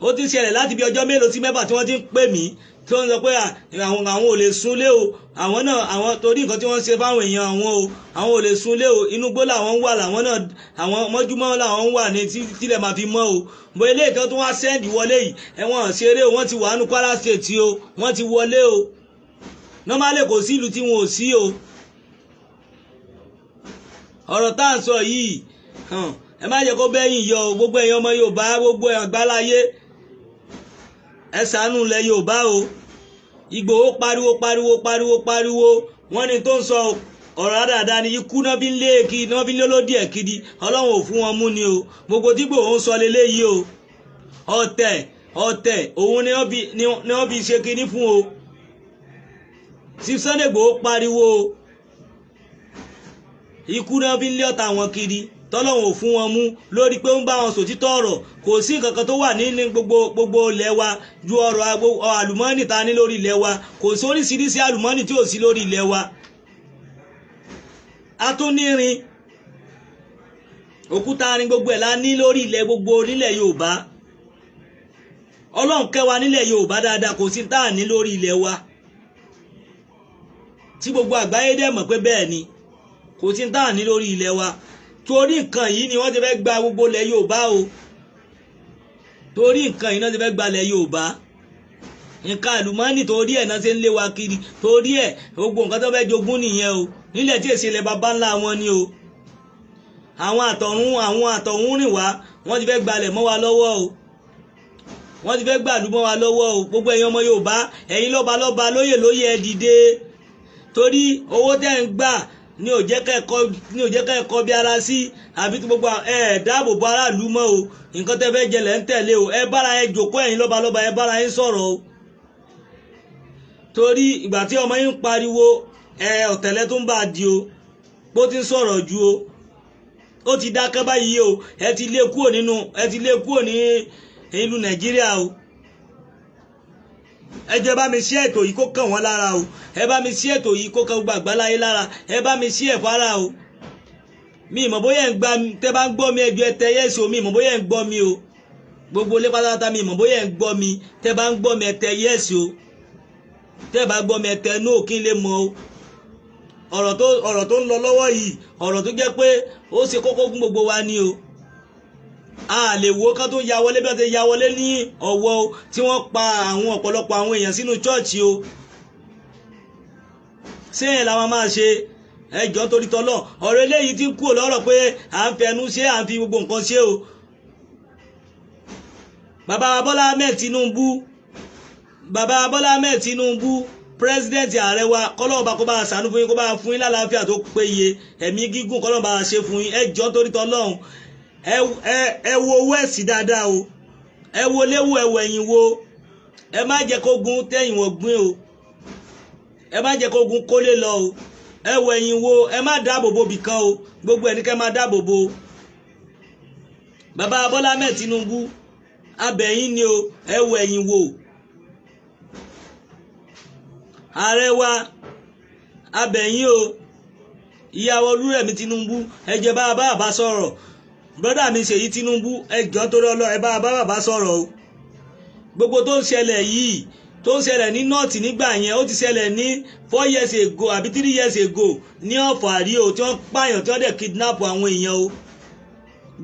Speaker 1: Ó ti ṣẹlẹ̀ láti bí ọjọ́ mélòó sí mẹ́fà tí wọ́n ti ń pè mí, tí wọ́n sọ pé àwọn ò lè súnlé o, àwọn náà àwọn torí nǹkan tí wọ́n ń ṣe fáwọn èèyàn àwọn o, àwọn ò lè súnlé o, inú igbó làwọn ń wà, làwọn náà àwọn mọ́júmọ́ làwọn ń wà ní tílẹ̀ máa fi mọ́ o. Bó ilé ìtọ́ tó wá sẹ́ǹdì wọlé yìí, ẹ̀wọ̀n ṣeré o, wọ́n ti wà nù Kwara State o, wọ́n ti wọlé o. Normally kò sí ìlú tí wọn ò sí o. Ọ̀rọ̀ tá à ń sọ yìí, ẹ má jẹ́ kó bẹ́yìn yọ o. Gbogbo ẹ̀yin ọmọ Yorùbá, gbogbo àgbáláyé, ẹ ṣàánú ilẹ̀ Yorùbá o. Ìgbòho pariwo pariwo pariwo pariwo, wọ́n ní tó ń sọ ọ̀rọ̀ dáadáa ni, ikú náà fi ń lé kiri, náà fi ń lé lódì ẹ̀ kiri, Ọlọ́run ò fún wọn mú ni o. Gbogbo tí Ìgbòho ń sọ leléyìí o, ọ̀tẹ̀ ọ̀tẹ̀ òun ni wọ́n fi ṣe kinní fún o. Chief Sunday Igboho pariwo o, ikú náà fi ń lé ọ̀tá wọn kiri, tọ́lọ́hun ò fún wọn mú lórí pé ó ń bá wọn sòtítọ́ ọ̀rọ̀. Kò sí nǹkan kan tó wà ní gbogbo ilẹ̀ wa ju ọ̀rọ̀ àlùmọ́ọ́nì ta ní lórí ilẹ̀ wa. Kò sí oríṣiríṣi àlùmọ́ọ́nì tí ò sí lórí ilẹ̀ wa. A tún nírin, òkúta rin, gbogbo ẹ̀ la ní lórí ilẹ̀ gbogbo nílẹ̀ Yorùbá. Ọlọ́run kẹ́ wa nílẹ̀ Yorùbá dáadáa, kò sí tá à ní lórí ilẹ̀ wa tí gbogbo àgbáyé dẹ̀ mọ̀ pé bẹ́ẹ̀ ni, kò sí tá à ní lórí ilẹ̀ wa. Torí nǹkan yìí ni wọ́n ti fẹ́ gba gbogbo ilẹ̀ Yorùbá o. Torí nǹkan yìí náà ti fẹ́ gba ilẹ̀ Yorùbá. Nǹkan àlùmọ́ọ́nì torí ẹ̀ náà ṣe ń lé wa kiri, torí ẹ̀ gbogbo nǹkan tó fẹ́ jogún nìyẹn o. Nílẹ̀ tí èsì ilẹ̀ baba ńlá wọn ni o. Àwọn àtọ̀run rìn wá, wọ́n ti fẹ́ gbalẹ̀ mọ́ wa lọ́wọ́ o. Wọ́n ti fẹ́ gbàlú mọ́ wa lọ́wọ́ o. Gbogbo ẹ̀yin ọmọ Yorùbá, ẹ̀yin lọ́ba lọ́ba, lóyè lóyè, ẹ dìde. Torí owó tẹ́ ń gbà ní ò jẹ́ kẹ́kọ̀ọ́ bí ara sí, àbí tí gbogbo ẹ dáàbò bo aráàlú mọ́ o. Nǹkan tẹ́ fẹ́ jẹlẹ̀ ń tẹ̀lé o. Ẹ bára ẹ jòkó, ẹ̀yin lọ́balọ́ba, ẹ bára yín sọ̀rọ̀ o. Torí ìgbà tí ọmọ yín ń pariwo, ẹ ọ̀tẹ̀lẹ̀ tó ń bá a di o, bó ti ń sọ̀rọ̀ ju o, ó ti dákẹ́ báyìí o. Ẹ ti lé kúrò nínú, ẹ ti lé kúrò ní ìlú Nàìjíríà o. Ẹ jẹ́ bá mi ṣí ètò yìí kó kàn wọ́n lára o. Ẹ bá mi ṣí ètò yìí kó kàn gbogbo àgbáláyé lára. Ẹ bá mi ṣí ẹ̀ fara o. Mi ìmọ̀ bóyá ń gba, tẹ́ bá ń gbọ́ mi, ẹjọ́ ẹ tẹ yẹ́sì o. Mi ìmọ̀ bóyá ń gbọ́ mi o. Gbogbo ilé pátápátá, mi ìmọ̀ bóyá ń gbọ́ mi. Tẹ́ bá ń gbọ́ mi, ẹ tẹ yẹ́sì o. Tẹ́ bá gbọ́ mi, ẹ tẹ nóò kí n lè mọ̀ o. Ọ̀rọ̀ tó ń lọ lọ́wọ́ yìí, ọ̀rọ̀ tó jẹ́ pé ó ṣe kókó fún gbogbo wa ni o. A lè wo kán tó ya wọlé bí wọ́n ti ya wọlé ní Ọ̀wọ̀ o, tí wọ́n pa àwọn ọ̀pọ̀lọpọ̀ àwọn èèyàn sínú chọ́ọ̀chì o. Ṣé ẹ̀ làwọn máa ṣe? Ẹjọ́ torí tọ́lọ̀, ọ̀rọ̀ eléyìí ti ń kúrò lọ́rọ̀ pé à ń fẹnu ṣe, à ń fi gbogbo nǹkan ṣe o. Bàbá Bọ́lá Ahmed Tinubu, bàbá Bọ́lá Ahmed Tinubu, president ààrẹ wa, kọ́lọ́run bá kó bá ṣàánú fún yín, kó bá fún yín lálàáfíà tó péye, ẹ̀mí gígùn kọ́lọ́run bá ṣe fún yín. Ẹjọ́ torí tọ́lọ́run, ẹ wo owó ẹ̀sìn dáadáa o. Ẹ wo léwu, ẹ wo ẹ̀yìn wo. Ẹ má jẹ́ kó gun tẹ̀yìn wọ̀n gbìn o. Ẹ má jẹ́ kó gun kólé lọ o. Ẹ wo ẹ̀yìn wo, ẹ má dáàbò bo bìkan o. Gbogbo ẹni kẹ́ má dáàbò bo. Bàbá Bọ́lá Ahmed Tinubu, abẹ̀yìn ni o. Ẹ wo ẹ̀yìn wo. Ààrẹ wa, abẹ̀yìn o. Ìyàwó Olúrẹ̀mí Tinubu, ẹ jẹ́ bá bàbá sọ̀rọ̀. Brọ́dà mi Ṣèyí Tinubu, ẹ jọ̀ọ́ torí Ọlọ́run, ẹ bá bàbá sọ̀rọ̀ o. Gbogbo tó ń ṣẹlẹ̀ yìí, tó ń ṣẹlẹ̀ ní nọ́ọ̀tì nígbà yẹn, ó ti ṣẹlẹ̀ ní 4 years ago àbí 3 years ago ní Ọ̀fọ̀ àrí o, tí wọ́n pààyàn, tí wọ́n dẹ̀ kidnap àwọn èèyàn o.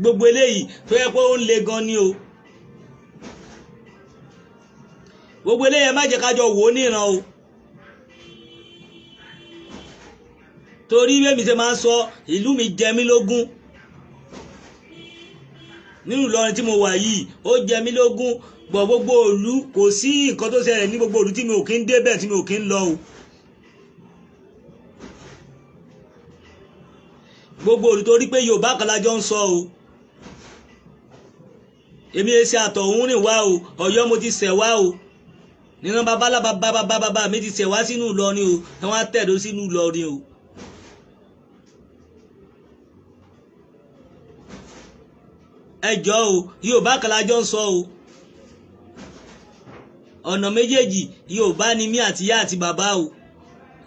Speaker 1: Gbogbo eléyìí tó yẹ pé ó ń le gan ni o. Gbogbo eléyìí ẹ má jẹ́ ká jọ wò ó níran o. Torí bẹ́ẹ̀ mi ṣe máa ń sọ, ìlú mi jẹ mí lógún. Nínú Ìlọrin tí mo wà yìí, ó jẹ mí lógún gbọ̀. Gbogbo ìlú, kò sí nǹkan tó ṣẹlẹ̀ ní gbogbo ìlú tí mi ò kí ń débẹ̀, tí mi ò kí ń lọ o. Gbogbo ìlú, torí pé Yorùbá kan lájọ ń sọ o. Èmi ẹ ṣe àtọ̀hún rìn wá o. Ọ̀yọ́ mo ti ṣẹ̀ wá o. Nínú babalá bàbá bàbá bàbá mi ti ṣẹ̀ wá sínú Ìlọrin o, ẹ wọ́n á tẹ̀dó sínú Ìlọrin o. Ẹ jọ̀ọ́ o, Yorùbá kan lájọ ń sọ o. Ọ̀nà méjèèjì Yorùbá ni mí, àti ìyá àti bàbá o.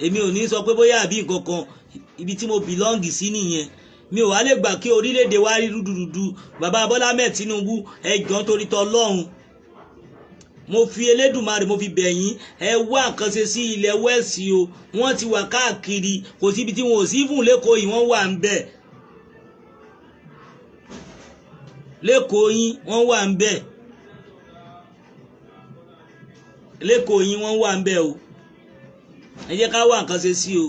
Speaker 1: Èmi ò ní sọ pé bóyá àbí nǹkan kan, ibi tí mo belong sí nìyẹn. Mi ò wá lè gbà kí orílẹ̀-èdè wa rí rúdurùdu. Bàbá Bọ́lá Ahmed Tinubu, ẹ jọ̀ọ́, torí t'Ọlọ́run, mo fi Elédùmarè, mo fi bẹ̀ yín, ẹ wá nǹkan ṣe sí ilẹ̀ West o. Wọ́n ti wà káàkiri, kò síbi tí wọn ò sí fún. Lẹ́kọ̀ọ́ yìí, wọ́n wà ń bẹ̀. Lẹ́kọ̀ọ́ yín, wọ́n wà ń bẹ̀. Lẹ́kọ̀ọ́ yín, wọ́n wà ń bẹ̀ o. Ẹ jẹ́ ká wá nǹkan ṣe sí o.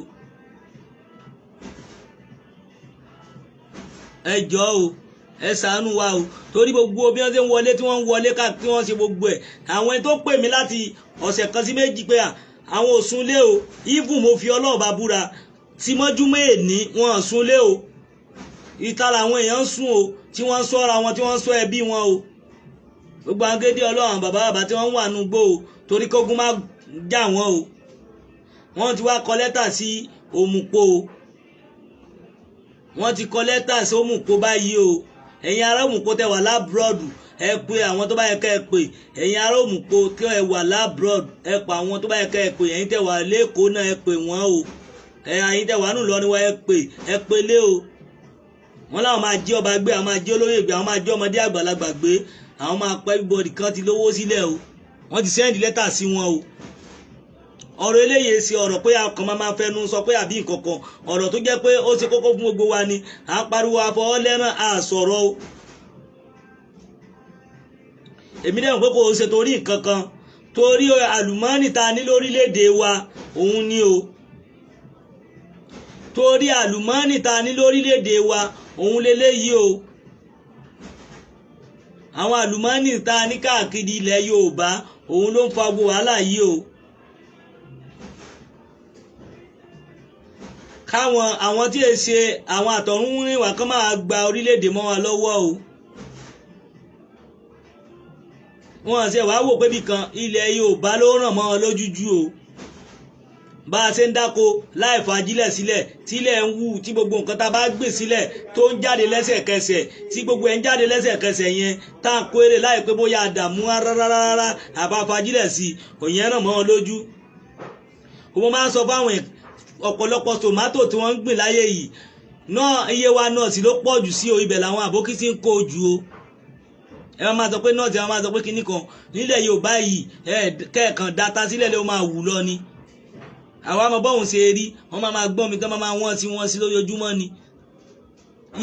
Speaker 1: Ẹ jọ̀ọ́ o, ẹ ṣàánú wa o, torí gbogbo bí wọ́n ṣe ń wọlé, tí wọ́n ń wọlé káàkiri, wọ́n ṣe gbogbo ẹ̀. Àwọn ẹni tó pè mí láti ọ̀sẹ̀ kan sí 2 pé àwọn ò súnlé o. Even, mo fi Ọlọ́run bá búra, tí mọ́júmọ́ èní, wọn ò súnlé o. Ìta làwọn èèyàn ń sùn o, tí wọ́n ń ṣọ́ra wọn, tí wọ́n ń ṣọ́ ẹbí wọn o. Gbogbo àwọn gédé Ọlọ́run, bàbá bàbá tí wọ́n wà nùgbò o, torí kógun má já wọn o. Wọ́n ti wá kọ lẹ́tà sí Òmùpó o. Wọ́n ti kọ lẹ́tà sí Òmùpó báyìí o. Ẹ̀yin ará Òmùpó tẹ wà l'abroad, ẹ pé àwọn tó bá yẹ kẹ́ ẹ pè. Ẹ̀yin ará Òmùpó tẹ wà l'abroad, ẹ pa àwọn tó bá yẹ kẹ́ ẹ pè. Ẹ̀yin tẹ wà lẹ́kọ̀ọ́ náà, ẹ pè wọ́n o. Ẹ̀yin tẹ wà nù lọ ni wọ́n, ẹ pè, ẹ pè lé o. Wọ́n láwọn máa jí ọba gbé, àwọn máa jí olóyè gbé, àwọn máa jí ọmọdé àgbàlagbà gbé, àwọn máa pẹ́. Everybody kan ti lówó sílẹ̀ o. Wọ́n ti send lẹ́tà sí wọn o. Ọ̀rọ̀ eléyìí ṣe ọ̀rọ̀ pé a kàn máa fẹnu sọ pé àbí nǹkan kan. Ọ̀rọ̀ tó jẹ́ pé ó ṣe kókó fún gbogbo wa ni. À ń pariwo afọwọ́lẹ́rán, à sọ̀rọ̀ o. Èmi dẹ̀ mọ̀ pé kò ṣe torí nǹkan kan, torí àlùmọ́ọ́nì ta ní lórílẹ̀‐èdè wa òun ni o. Torí àlùmọ́ọ́nì ta ní lórílẹ̀‐èdè wa òun leléyìí o. Àwọn àlùmọ́ọ́nì ta ní káàkiri ilẹ̀ Yorùbá òun ló ń fa gbogbo wàhálà yìí o. Káwọn àwọn tí è ṣe àwọn àtọ̀run rìn wá kán máa gba orílẹ̀-èdè mọ́ wa lọ́wọ́ o. Wọ́n ṣe wàá wò pé bí kan ilẹ̀ Yorùbá ló ràn mọ́ wọn lójújú o. Bá a ṣe ń dáko láì fàjílẹ̀ sílẹ̀, tílẹ̀ ń wù, tí gbogbo nǹkan tá a bá gbìn sílẹ̀ tó ń jáde lẹ́sẹ̀kẹsẹ̀, tí gbogbo ẹ̀ ń jáde lẹ́sẹ̀kẹsẹ̀ yẹn, tá à ń kó èrè láì pé bóyá àdàmú rárá àbá fàjílẹ̀ sí i, òyìn ràn mọ́ wọn lójú. Mo máa ń sọ fáwọn ọ̀pọ̀lọpọ̀ tòmátò tí wọ́n ń gbìn láyé yìí náà, iye wa náà sì ló pọ̀ jù sí o. Ibẹ̀ làwọn àbókí ti ń kó jù o. Ẹ máa sọ pé nọ́ọ̀tì, ẹ máa sọ pé kinní kan nílẹ̀ Yorùbá yìí, ẹ kẹ́ẹ̀kan data sílẹ̀ ló máa wù lọ ni. Àwa ọmọ bọ́hùn ṣe rí, wọ́n máa máa gbọ́n mi tán, máa wọ́n sí wọ́n sí lójoojúmọ́ ni.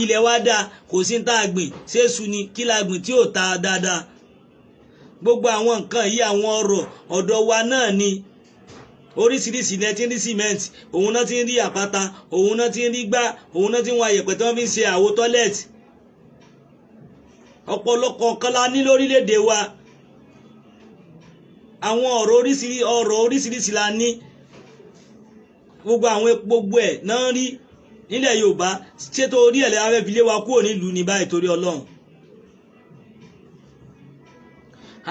Speaker 1: Ilẹ̀ wa dáa, kò sí ní tá a gbìn ṣéṣu ni kí la gbìn tí ò ta dáadáa. Gbogbo àwọn nǹkan yìí, àwọn ọrọ̀ ọ̀dọ̀ wa náà ni. Oríṣiríṣi ilẹ̀ tí ń rí cement, òun náà ti ń rí àpáta, òun náà ti ń rí gbá, òun náà ti ń wá yẹ̀pẹ̀ tí wọ́n fi ń ṣe àwo toilet. Ọ̀pọ̀lọpọ̀ nǹkan la ní lórílẹ̀‐èdè wa. Àwọn ọ̀rọ̀ oríṣiríṣi, ọ̀rọ̀ oríṣiríṣi la ní. Gbogbo àwọn gbogbo ẹ̀ náà rí nílẹ̀ Yorùbá. Ṣé torí ẹ̀ lẹ́yìn fi lé wa kúrò nílùú ní báyìí, torí Ọlọ́run?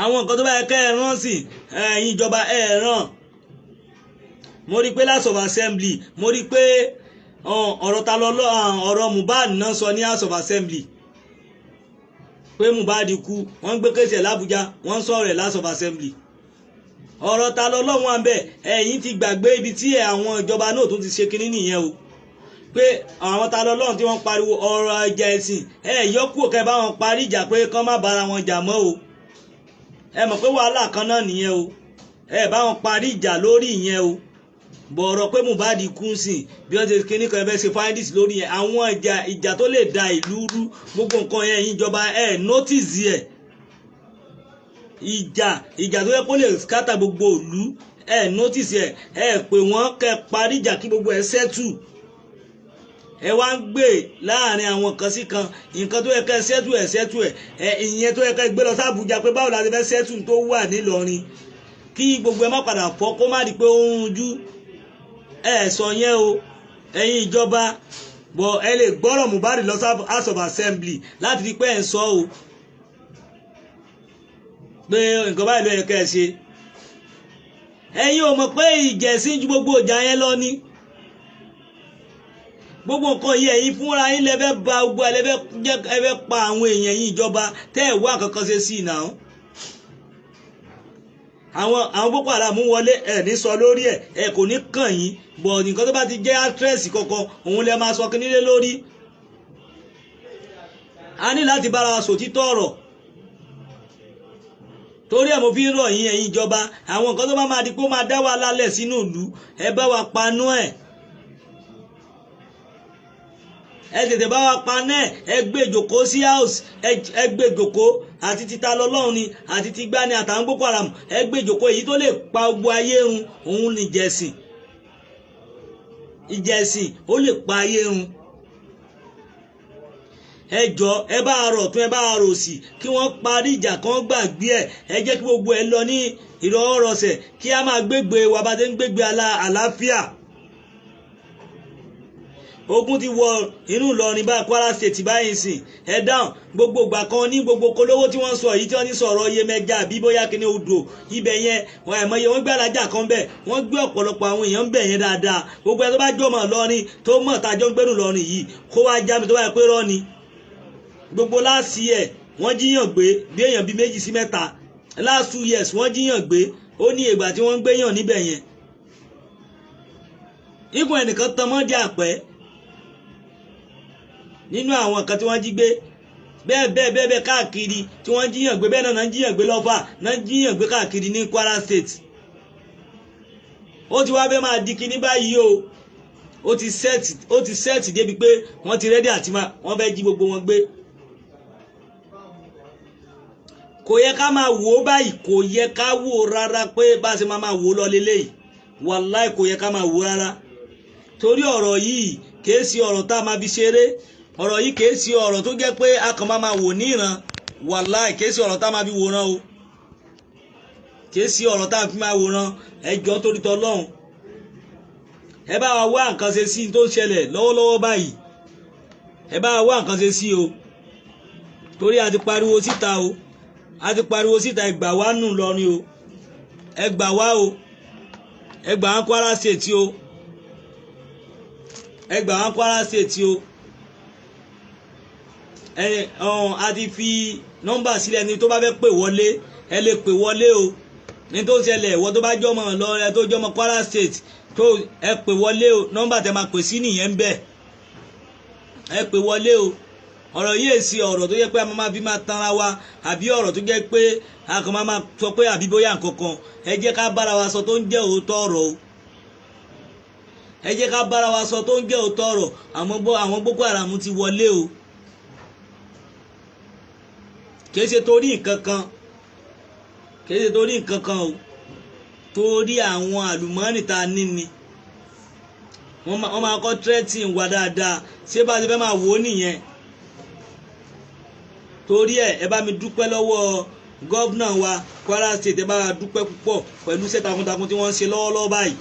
Speaker 1: Àwọn nǹkan tó bá yẹ kẹ́ ẹ rán sí ẹ̀yin ìjọba, ẹ rán. Mo rí i pé House of Assembly, mo rí i pé ọ̀rọ̀ ta lọ, ọ̀rọ̀ Mohbad náà sọ ní House of Assembly pé Mohbad kú. Wọ́n ń gbé case ẹ̀ l'Ábújá, wọ́n ń sọ̀rọ̀ ẹ̀ House of Assembly. Ọ̀rọ̀ ta lọ lọ́wọ́n àbẹ̀. Ẹ̀yin ti gbàgbé ibi tí àwọn ìjọba náà tún ti ṣe kinní nìyẹn o, pé àwọn ta lọ lọ́run tí wọ́n pariwo ọ̀rọ̀ ẹ̀jẹ̀ ẹ̀sìn, ẹ̀ yọkù kẹ́ bá wọn parí ìjà pé kán má bára wọn jà mọ́ o. Ẹ mọ̀ pé wàhálà kan náà nìyẹn o. Ẹ bá wọn parí ìjà lórí ìyẹn o. Bọ̀rọ̀ pé Mohbad kú sí, bí wọ́n ṣe kíní kan, ẹ fẹ́ ṣe findings lórí yẹn. Àwọn ìjà, ìjà tó lè da ìlú rú, gbogbo nǹkan yẹn, ìjọba ẹ notice ẹ̀. Ìjà, ìjà tó yẹ kó lè scatter gbogbo ìlú, ẹ notice ẹ. Ẹ pè wọ́n kẹ́ parí ìjà kí gbogbo ẹ settle. Ẹ wá ń gbé láàrin àwọn kan sí kan, nǹkan tó yẹ ká ṣẹ́tù ẹ̀ ṣẹ́tù ẹ̀ ẹ ìyẹn tó yẹ ká gbé lọ sí Àbújá pé báwo la ti fẹ́ ṣẹ́tù tó wà nílọrin kí gbogbo ẹ má padà fọ́, kó má di pé ó ń runjú. Ẹ sọ yẹn o, ẹ̀yin ìjọba bọ̀, ẹ lè gbọ́rọ̀ Mohbad lọ sí House of Assembly láti fi pé ẹ̀ ń sọ o pé nǹkan báyìí ló yẹ ká ẹ ṣe. Ẹ̀yin ò mọ̀ pé ìjẹ̀sìn ju gbogbo ìjà yẹn lọ ni. Gbogbo nǹkan yìí, ẹ̀yin fúnra yín lẹ́fẹ́ ba gbogbo ẹ lẹ́fẹ́ jẹ́ ẹ fẹ́ pa àwọn èèyàn yín. Ìjọba tẹ́ ẹ̀ wá kankan ṣe sí ìnáwó, àwọn Boko Haram wọlé, ẹ ní sọ lórí ẹ, ẹ kò ní kàn yín bọ̀. Nǹkan tó bá ti jẹ́ actress kankan, òun lẹ máa sọ kí nílé lórí. A ní láti bára wa sòtítọ́ ọ̀rọ̀. Torí ẹ̀ mo fi ń rọ̀ yín, ẹ̀yin ìjọba, àwọn nǹkan tó bá máa di pé ó máa dá wa lálẹ̀ sínú ìlú, ẹ bá wa panú ẹ̀, ẹ tètè bá wa paná ẹ̀. Ẹ gbé ìjòkó sí house, ẹ gbé ìjòkó àti títa lọ́lọ́run ni àti ti gbá ni àtàwọn Boko Haram. Ẹ gbé ìjòkó. Èyí tó lè pa gbogbo ayé run òun ni ìjẹ̀sìn. Ìjẹ̀sìn ó lè pa ayé run. Ẹ jọ, ẹ bá rọ̀ tún, ẹ bá rò sí kí wọ́n parí ìjà kan, gbàgbé ẹ̀. Ẹ jẹ́ kí gbogbo ẹ lọ ní ìrọwọ́rọsẹ̀, kí a máa gbégbé wa bá ti ń gbégbé àlàáfíà. Ogun ti wọ inú Ìlọrin báyìí, Kwara State báyìí sìn. Ẹ dáhùn. Gbogbo ìgbà kan ní gbogbo kolówó tí wọ́n sọ yìí, tí wọ́n ní sọ̀rọ̀ Yemẹja àbí bóyá kíní odò ibẹ̀ yẹn, wọn àìmọye wọ́n gbé alájà kan bẹ̀, wọ́n gbé ọ̀pọ̀lọpọ̀ àwọn èèyàn bẹ̀ yẹn dáadáa. Gbogbo ẹ tó bá jọmọ̀ Ìlọrin tó mọ̀ tájọ́ ń gbẹ́rù Ìlọrin yìí, kó wá já mi tó bá yẹ pé rọ́ ni. Gbogbo láàsì ẹ̀ wọ́n jíyàn gbé bí èèyàn bíi 2 sí 3. Last 2 years wọ́n jíyàn gbé. Ó ní ìgbà tí wọ́n ń gbéyàn níbẹ̀ yẹn, ikùn ẹnìkan tan mọ́ di àpẹ́ nínú àwọn kan tí wọ́n jí gbé, bẹ́ẹ̀ bẹ́ẹ̀ bẹ́ẹ̀ bẹ́ẹ̀ káàkiri tí wọ́n jíyàn gbé. Bẹ́ẹ̀ náà jíyàn gbé lọ́fà náà, jíyàn gbé káàkiri ní Kwara State. Ó ti wá fẹ́ máa di kinní báyìí o. Ó ti set débi pé wọ́n ti ready àti máa wọ́n fẹ́ jí gbogbo wọn gbé. Kò yẹ ká máa wò ó báyìí, kò yẹ ká wò ó rárá pé bá a ṣe máa máa wò ó lọ leléyìí. Wàláì, kò yẹ ká máa wò ó rárá, torí ọ̀rọ̀ yìí kìí ṣe ọ̀rọ̀ tá a máa fi ṣeré. Ọ̀rọ̀ yìí kìí ṣe ọ̀rọ̀ tó jẹ́ pé a kàn máa máa wò níran. Wàláì, kìí ṣe ọ̀rọ̀ tá a máa fi wòran o, kìí ṣe ọ̀rọ̀ tá a fi máa wòran. Ẹ jọ̀ọ́, torí tọlọ́hun, ẹ bá wa wá nǹkan ṣe sí tó ń ṣẹlẹ̀ lọ́wọ́lọ́wọ́ báyìí. Ẹ bá wa wá nǹkan ṣe sí o, torí a ti pariwo síta o, a ti pariwo síta. Ẹ gbà wá nù lọrin o, ẹ gbà wá o, ẹ gbà wá Kwara State o, ẹ gbà wá Kwara State o. Ẹ ọ̀hún, a ti fi nọ́mbà sílẹ̀ ní tó bá fẹ́ pè wọlé, ẹ lè pè wọlé o. Ní tó ń ṣẹlẹ̀, ìwọ tó bá jọmọ Ìlọrin, tó jọmọ Kwara State, tó ẹ pè wọlé o. Nọ́mbà tẹ máa pè sí nìyẹn ń bẹ. Ẹ pè wọlé o. Ọ̀rọ̀ yìí èsì ọ̀rọ̀ tó jẹ́ pé a máa fi máa tanra wa, àbí ọ̀rọ̀ tó jẹ́ pé a kàn máa sọ pé àbí bóyá nǹkan kan. Ẹ jẹ́ ká bára wa sọ tó ń jẹ́ òótọ́ ọ̀rọ̀ o. Ẹ jẹ́ ká bára wa sọ tó ń jẹ́ òótọ́ ọ̀rọ̀. Àwọn Boko Haram ti wọlé o. Kìí ṣe torí nǹkan kan, kìí ṣe torí nǹkan kan o, torí àwọn àlùmọ́ọ́nì tá a ní ni. Wọ́n máa kọ́ threatening wa dáadáa. Ṣé bá a ti fẹ́ máa wò ó nìyẹn? Torí ẹ ẹ bá mi dúpẹ́ lọ́wọ́ governor wa Kwara State. Ẹ bá wa dúpẹ́ púpọ̀ pẹ̀lú iṣẹ́ takuntakun tí wọ́n ń ṣe lọ́wọ́lọ́wọ́ báyìí.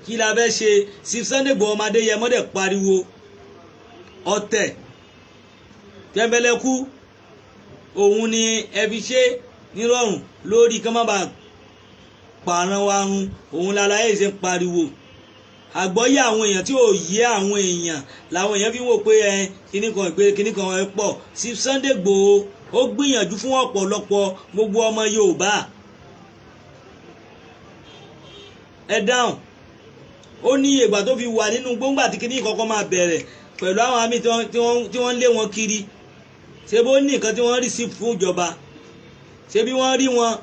Speaker 1: Kí la fẹ́ ṣe? Chief Sunday Igboho ọmọdé yẹ mọ́dẹ̀ pariwo ọ̀tẹ̀ tẹ́ńbẹ́lẹ́kú, òun ni ẹ fi ṣe nírọ̀rùn lórí kí wọ́n má bàa pààrọ̀ wa run. Òun lálàyé ṣe ń pariwo. Àgbọ́yé àwọn èèyàn tí ò yé àwọn èèyàn làwọn èèyàn fi ń wò pé ẹ kíní kan ìgbé kíní kan ẹ pọ̀. Chief Sunday Igboho ó gbìyànjú fún ọ̀pọ̀lọpọ̀ gbogbo ọmọ Yorùbá. Ẹ dáhùn. Ó ní ìgbà tó fi wà nínú gbóngbà tí kíní kọ́kọ́ máa bẹ̀rẹ̀ pẹ̀lú àwọn àmì tí wọ́n ń lé wọn kiri. Ṣé bó ní nǹkan tí wọ́n rí sí fún ìjọba? Ṣé bí wọ́n rí wọn?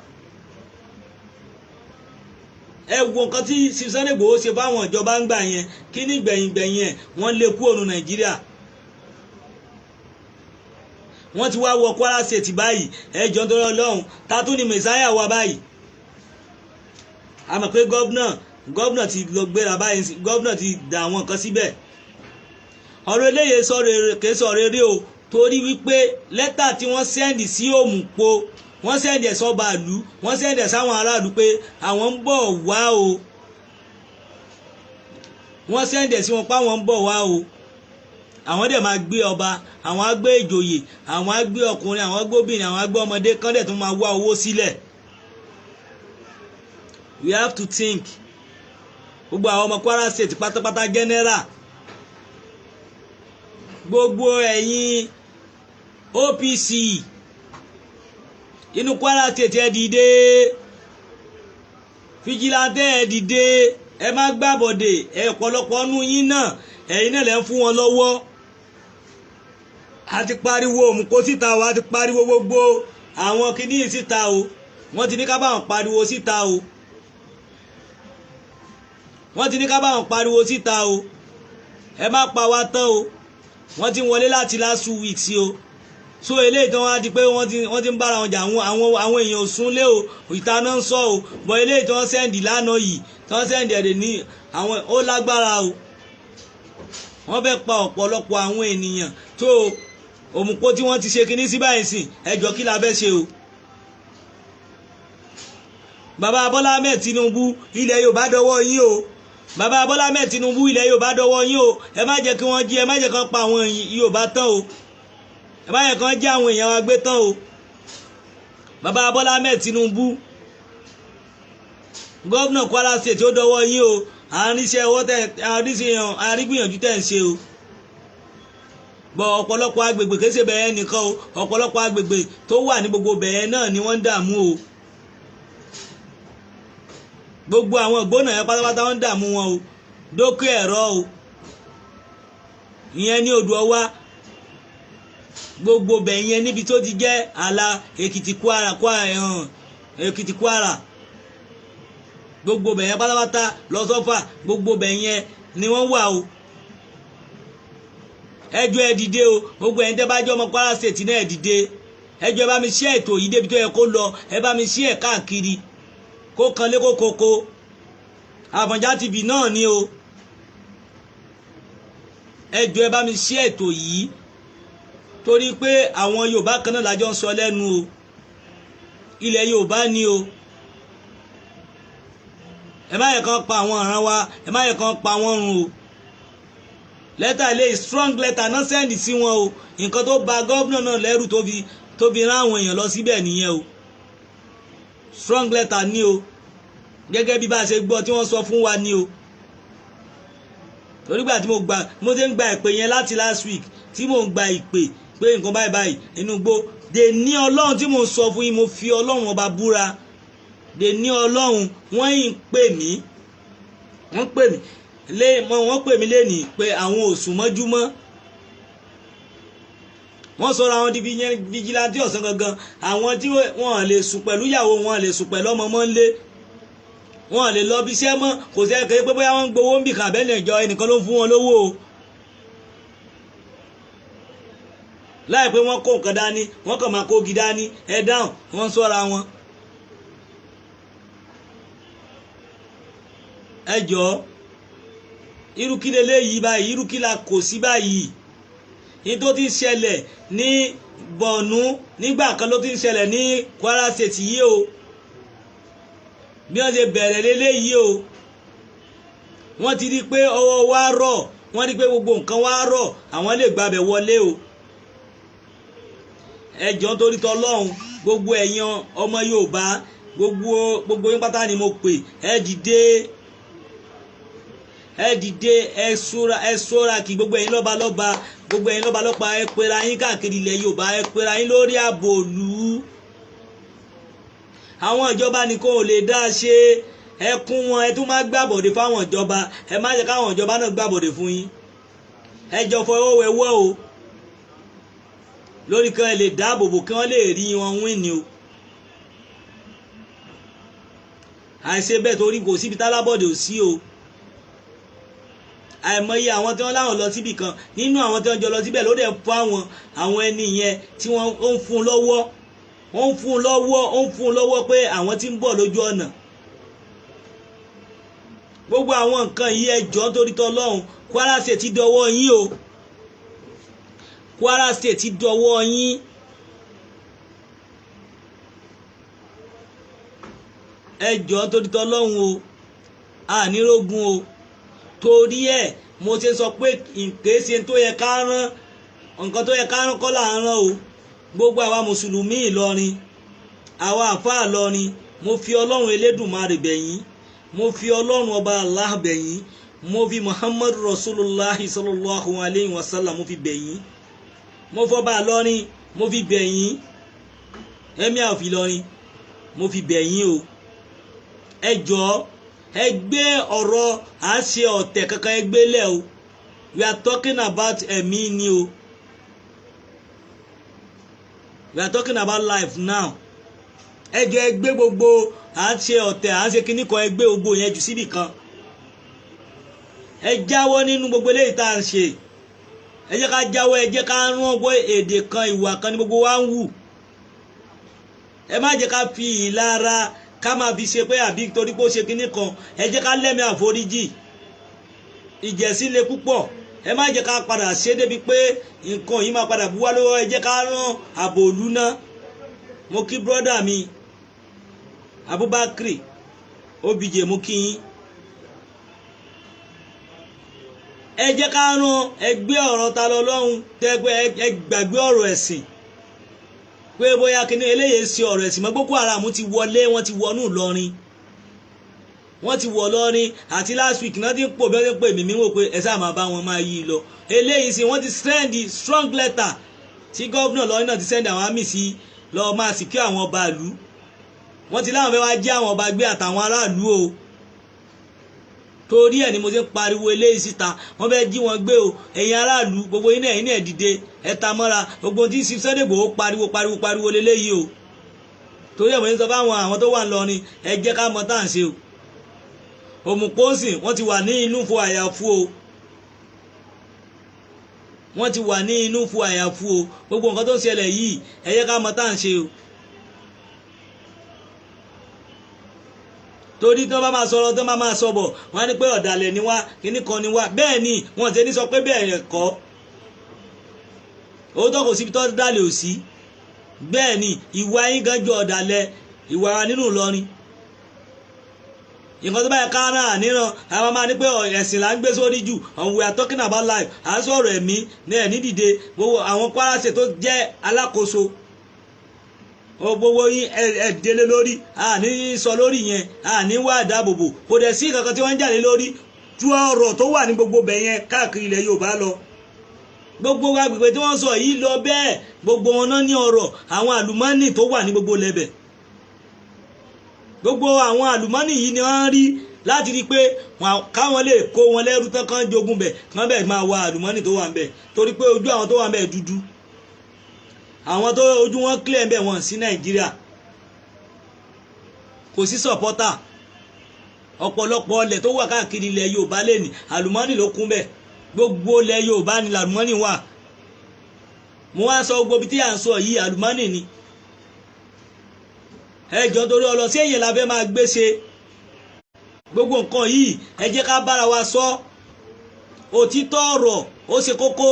Speaker 1: Ẹ wo nǹkan tí Chief Sunday Igboho ṣe fáwọn ìjọba ń gbà yẹn. Kí ní gbẹ̀yìngbẹ̀yìn ẹ̀, wọ́n lé kúrò ní Nàìjíríà. Wọ́n ti wá wọ Kwara State báyìí. Ẹ jọ̀ọ́, nítorí Ọlọ́run, ta tún ni mẹ̀sáyà wa báyìí? A mọ̀ pé governor Gómìnà ti lọ gbéra báyìí, gómìnà ti dà àwọn kan síbẹ̀. Ọ̀rọ̀ eléyè sọ̀rọ̀ kìí sọ̀rọ̀ eré o, torí wípé lẹ́tà tí wọ́n send sí Òmùpó, wọ́n send ẹ̀ sọ́ba ìlú, wọ́n send ẹ̀ sáwọn aráàlú pé àwọn ń bọ̀ wá o. Wọ́n send ẹ̀ sí wọn pé àwọn ń bọ̀ wá o. Àwọn dẹ̀ máa gbé ọba, àwọn á gbé ìjòyè, àwọn á gbé ọkùnrin, àwọn á gbé obìnrin, àwọn á gbé ọmọdé, kán dẹ̀ tún máa wá owó sílẹ̀. We have to think. Gbogbo àwọn ọmọ Kwara State pátápátá general, gbogbo ẹ̀yin OPC inú Kwara State, ẹ dìde. Vigilante, ẹ dìde, ẹ má gbàbọ̀dè. Ẹ ọ̀pọ̀lọpọ̀ nú yín náà, ẹ̀yin náà lẹ́ ń fún wọn lọ́wọ́. A ti pariwo Òmùpó síta o, a ti pariwo gbogbo àwọn kinní síta o. Wọ́n ti ní ká bá wọn pariwo síta o, wọ́n ti ní ká bá wọn pariwo síta o. Ẹ má pa wá tán o. Wọ́n ti ń wọlé láti last 2 weeks o. So eléyìí tí wọ́n á di pé wọ́n ti ń bára wọn jà, àwọn èèyàn ò súnlé o, ìta náà ń sọ o. Bọ̀ eléyìí tí wọ́n send lánàá yìí, tí wọ́n send ẹ̀rẹ̀ ní àwọn, ó lágbára o. Wọ́n fẹ́ pa ọ̀pọ̀lọpọ̀ àwọn ènìyàn tó Òmùpó tí wọ́n ti ṣe kinní sí báyìí sìn. Ẹjọ́, kí la fẹ́ ṣe o? Bàbá Bọ́lá Ahmed Tinubu, ilẹ̀ Yorùbá dọwọ́ yín o. Bàbá Bọ́lá Ahmed Tinubu, ilẹ̀ Yorùbá dọwọ́ yín o. Ẹ má jẹ́ kí wọ́n jí, ẹ má jẹ́ kí wọ́n pa àwọn Yorùbá tán o. Ẹ má jẹ́ kí wọ́n jí àwọn èèyàn wa gbé tán o. Bàbá Bọ́lá Ahmed Tinubu, gómìnà Kwara State, ó dọwọ́ yín o. Àríṣẹ́ ọwọ́ tẹ àrígbìyànjú tẹ̀ ń ṣe o. Bọ̀ ọ̀pọ̀lọpọ̀ agbègbè, kéṣe bẹ̀yẹn nìkan o, ọ̀pọ̀lọpọ̀ agbègbè tó wà ní gbogbo bẹ̀yẹn náà ni wọ́n ń dààmú o. Gbogbo àwọn ìgbónà yẹn pátápátá, wọ́n ń dààmú wọn o. Dókè ẹ̀rọ o, ìyẹn ní Odò Ọwá, gbogbo bẹ̀yẹn níbi tó ti jẹ́ àlà Èkìtì Kwara, Kwara, Èkìtì Kwara, gbogbo bẹ̀yẹn pátápátá lọ́sọ́fà, gbogbo bẹ̀yẹn ni wọ́n wà o. Ẹjọ́, ẹ dìde o. Gbogbo ẹ̀yin tẹ́ bá jẹ́ ọmọ Kwara State náà, ẹ dìde. Ẹjọ́, ẹ bá mi ṣe ètò yìí débi tó yẹ kó lọ. Ẹ bá mi ṣe ẹ̀ káàkiri, kó kanlé, kó koko. Àfọ̀njá TV náà ni o. Ẹjọ́, ẹ bá mi ṣe ètò yìí, torí pé àwọn Yorùbá kan náà lájọ ń sọ lẹ́nu o. Ilẹ̀ Yorùbá ni o. Ẹ má yẹ kán pa àwọn ọ̀ràn wa, ẹ má yẹ kán pa wọ́n run o. Lẹ́tà ilé, strong letter náà send sí wọn o. Nǹkan tó bà gómìnà náà lẹ́rù tó fi rán àwọn èèyàn lọ síbẹ̀ nìyẹn o. Strong letter ní o, gẹ́gẹ́ bí bá a ṣe gbọ́ tí wọ́n sọ fún wa ní o. Torí gbà tí mo gbà, mo ti ń gba ìpè yẹn láti last week, tí mo ń gba ìpè pé nǹkan báyìí báyìí inú gbó dè ní. Ọlọ́run tí mo ń sọ fún yín, mo fi Ọlọ́run Ọba búra dè ní Ọlọ́run. Wọ́n yìí ń pè mí, wọ́n pè mí lé, wọ́n pè mí lénìí pé àwọn ò sùn mọ́júmọ́. Wọ́n sọ̀rọ̀ àwọn di vigilante ọ̀sán gangan, àwọn tí wọ́n lè sùn pẹ̀lú ìyàwó wọn, lè sùn pẹ̀lú ọmọ mọ́ ńlé, wọ́n lè lọ bí iṣẹ́ mọ́. Kò sí ẹ̀kẹ́ pé bóyá wọ́n ń gbowó ń bì kan àbẹ́lẹ̀ ìjọ ẹnìkan ló ń fún wọn lówó o. Láì pé wọ́n kó nǹkan dání, wọ́n kàn máa kógi dání. Ẹ dáhùn, wọ́n ń sọ́ra wọn. Ẹ jọ̀ọ́, irú kí leléyìí báyìí? Irú kí la kò sí báyìí? Ní tó ti ń ṣẹlẹ̀ ní Bọ̀nú nígbà kan ló ti ń ṣẹlẹ̀ ní Kwara State yìí o. Bí wọ́n ṣe bẹ̀rẹ̀ leléyìí o, wọ́n ti rí i pé ọwọ́ wa rọ̀, wọ́n rí i pé gbogbo nǹkan wa rọ̀, àwọn lè gbabẹ̀ wọlé o. Ẹ jọ̀ọ́, nítorí tọlọ́hun, gbogbo ẹ̀yin ọmọ Yorùbá, gbogbo yín pátá ni mo pè. Ẹ dìde, ẹ dìde, ẹ ṣọ́ra, ẹ ṣọ́ra kí gbogbo ẹ̀yin lọ́ba lọ́ba, gbogbo ẹ̀yin lọ́ba lọ́ba, ẹ pera yín káàkiri ilẹ̀ Yorùbá, ẹ pera yín lórí ààbò ìlú. Àwọn ìjọba nìkan ò lè dá ṣe. Ẹ kún wọn, ẹ tún má gbàbọ̀dé fáwọn ìjọba. Ẹ má jẹ́ káwọn ìjọba náà gbàbọ̀dé fún yín. Ẹ jọ fọwọ́ wẹwọ́ o, lórí kan ẹ lè dáàbò bò kí wọ́n lè rí wọn wín ni o. Àìṣe bẹ́ẹ̀, torí kò síbi tálábọ̀dé ò sí o. Àìmọye àwọn tí wọ́n láwọn lọ síbì kan nínú àwọn tí wọ́n jọ lọ síbẹ̀ ló dẹ̀ fún àwọn ẹni yẹn tí wọ́n ń fún lọ́wọ́, ó ń fún lọ́wọ́, ó ń fún lọ́wọ́ pé àwọn tí ń bọ̀ lójú ọ̀nà. Gbogbo àwọn nǹkan yìí, ẹ jọ̀ọ́, torí tọlọ́hun, Kwara State ti dọwọ́ yín o. Kwara State ti dọwọ́ yín. Ẹ jọ̀ọ́, torí tọlọ́hun o, ànírógun o. Torí ẹ̀ mo ṣe sọ pé kìí ṣe tó yẹ ká rán, nǹkan tó yẹ ká rán kọ́ là ń rán o. Gbogbo àwa mùsùlùmí Ìlọrin, àwa àfáà Ìlọrin, mo fi Ọlọ́run Elédùmarè bẹ̀ yín, mo fi Ọlọ́run Ọba Allah bẹ̀ yín, mo fi Muhammadu Rasulullah sallallahu alayhi wa sallam, mo fi bẹ̀ yín, mo fọba Ìlọrin, mo fi bẹ̀ yín, Emir of Ìlọrin, mo fi bẹ̀ yín o. Ẹ jọ̀ọ́, ẹ gbé ọ̀rọ̀ à ń ṣe ọ̀tẹ̀ kankan, ẹ gbé lẹ̀ o. We are talking about ẹ̀mí ni o. We are talking about life now. Ẹ jọ̀ọ́, ẹ gbé gbogbo à ń ṣe ọ̀tẹ̀, à ń ṣe kíní kan, ẹ gbé gbogbo yẹn jù síbì kan. Ẹ jáwọ́ nínú gbogbo eléyìí tá à ń ṣe. Ẹ jẹ́ ká jáwọ́, ẹ jẹ́ ká rán ọgbọ́ èdè kan, ìwà kan ní gbogbo wa ń wù. Ẹ má jẹ́ ká fi ìlara ká máa fi ṣe pé àbí torí pé ó ṣe kíní kan. Ẹ jẹ́ ká lẹ́mìí àforíjì. Ìjẹ̀sí le púpọ̀. Ẹ má jẹ́ ká padà ṣe débi pé nǹkan yìí máa padà bú wá lọ́wọ́. Ẹ jẹ́ ká rán ààbò òlu náà. Mo kí brother mi Abubakar Obj, mo kí yín. Ẹ jẹ́ ká rán ẹgbẹ́ ọ̀rọ̀ ta lọ lọ́hùn tẹ́gbẹ́. Ẹ gbàgbé ọ̀rọ̀ ẹ̀sìn pé bóyá kíní eléyìí ṣe ọ̀rọ̀ ẹ̀sìn mọ́. Boko Haram ti wọlé, wọ́n ti wọnú Ìlọrin, wọ́n ti wọ̀ lọ́rin. Àti last week náà ti ń pò bí wọ́n ti ń pè mí, mí wò pé ẹ sáà máa bá wọn máa yí i lọ. Eléyìí sì, wọ́n ti send strong letter tí gómìnà lọ́rin náà ti send àwọn àmì sí lọ́ọ́ máa sì kí àwọn ọba ìlú. Wọ́n ti láwọn fẹ́ wá jí àwọn ọba gbé àtàwọn aráàlú o. Torí ẹ̀ ni mo ṣe ń pariwo eléyìí síta. Wọ́n fẹ́ jí wọn gbé o. Ẹ̀yin aráàlú gbogbo yín náà, ẹ̀yin náà dìde, ẹ ta mọ́ra. Gbogbo tí Sunday Igboho pariwo pariwo pariwo leléyìí o. Torí ẹ̀ mo ṣe ń sọ fáwọn àwọn tó wà ńlọrin, ẹ jẹ́ ká mọ tá à ń ṣe o. Òmùpọ́nsìn, wọ́n ti wà ní inú fo àyàfu o. Wọ́n ti wà ní inú fo àyàfu o. Gbogbo nǹkan tó ń ṣẹlẹ̀ yìí, ẹ jẹ́ ká mọ tá à ń ṣe o. Torí tí wọ́n bá máa sọ̀rọ̀, tí wọ́n bá máa sọ bọ̀, wọ́n á ní pé ọ̀dàlẹ̀ ni wá, kíní kan ni wá. Bẹ́ẹ̀ ni wọ́n ti ní sọ pé bẹ́ẹ̀ kọ́. Òótọ́, kò síbi tó dálẹ̀ ò sí. Bẹ́ẹ̀ ni ìwà yín gan ju ọ̀dàlẹ̀ ìwà wa nínú Ìlọrin. Nǹkan tó bá yẹ ká náà níran, àwọn máa ní pé ẹ̀sìn là ń gbé sórí jù, and we are talking about life. À ń sọ̀rọ̀ ẹ̀mí ní ẹ̀ ní dìde. Gbogbo àwọn Kwara State tó jẹ́ alákòóso, gbogbo yín, ẹ délé lórí. Àní sọ lórí yẹn, àní wá ìdáàbòbò. Kò dẹ̀ sí kankan tí wọ́n ń jà lé lórí ju ọ̀rọ̀ tó wà ní gbogbo bẹ̀ yẹn káàkiri ilẹ̀ Yorùbá lọ. Gbogbo agbègbè tí wọ́n sọ yìí lọ bẹ́ẹ̀, gbogbo wọn náà ní ọ̀rọ̀ àwọn àlùmọ́nì tó wà ní gbogbo lẹ́bẹ̀. Gbogbo àwọn àlùmọ́nì yìí ni wọ́n rí láti rí pé káwọn lè kó wọn lẹ́rú tán, kán jogun bẹ̀, kán bẹ̀ máa wá àlùmọ́nì tó wà ń bẹ̀, torí pé ojú àwọn tó wà ń bẹ̀ dúdú, àwọn tó ojú wọn clear ń bẹ̀ wọ́n sí Nàìjíríà. Kò sí supporter. Ọ̀pọ̀lọpọ̀ ọlẹ̀ tó wà káàkiri ilẹ̀ Yorùbá lẹ́nì, àlùmọ́nì ló kún bẹ̀. Gbogbo ilẹ̀ Yorùbá ni àlùmọ́nì wà. Mo wá sọ, gbogbo ibi tí à ń sọ yìí, àlùmọ́nì ni. Ẹ jọ̀ọ́, torí ọlọ sí èyàn la fẹ́ máa gbé ṣe gbogbo nǹkan yìí. Ẹ jẹ́ ká bára wa sọ òtítọ́ ọ̀rọ̀, ó ṣe kókó.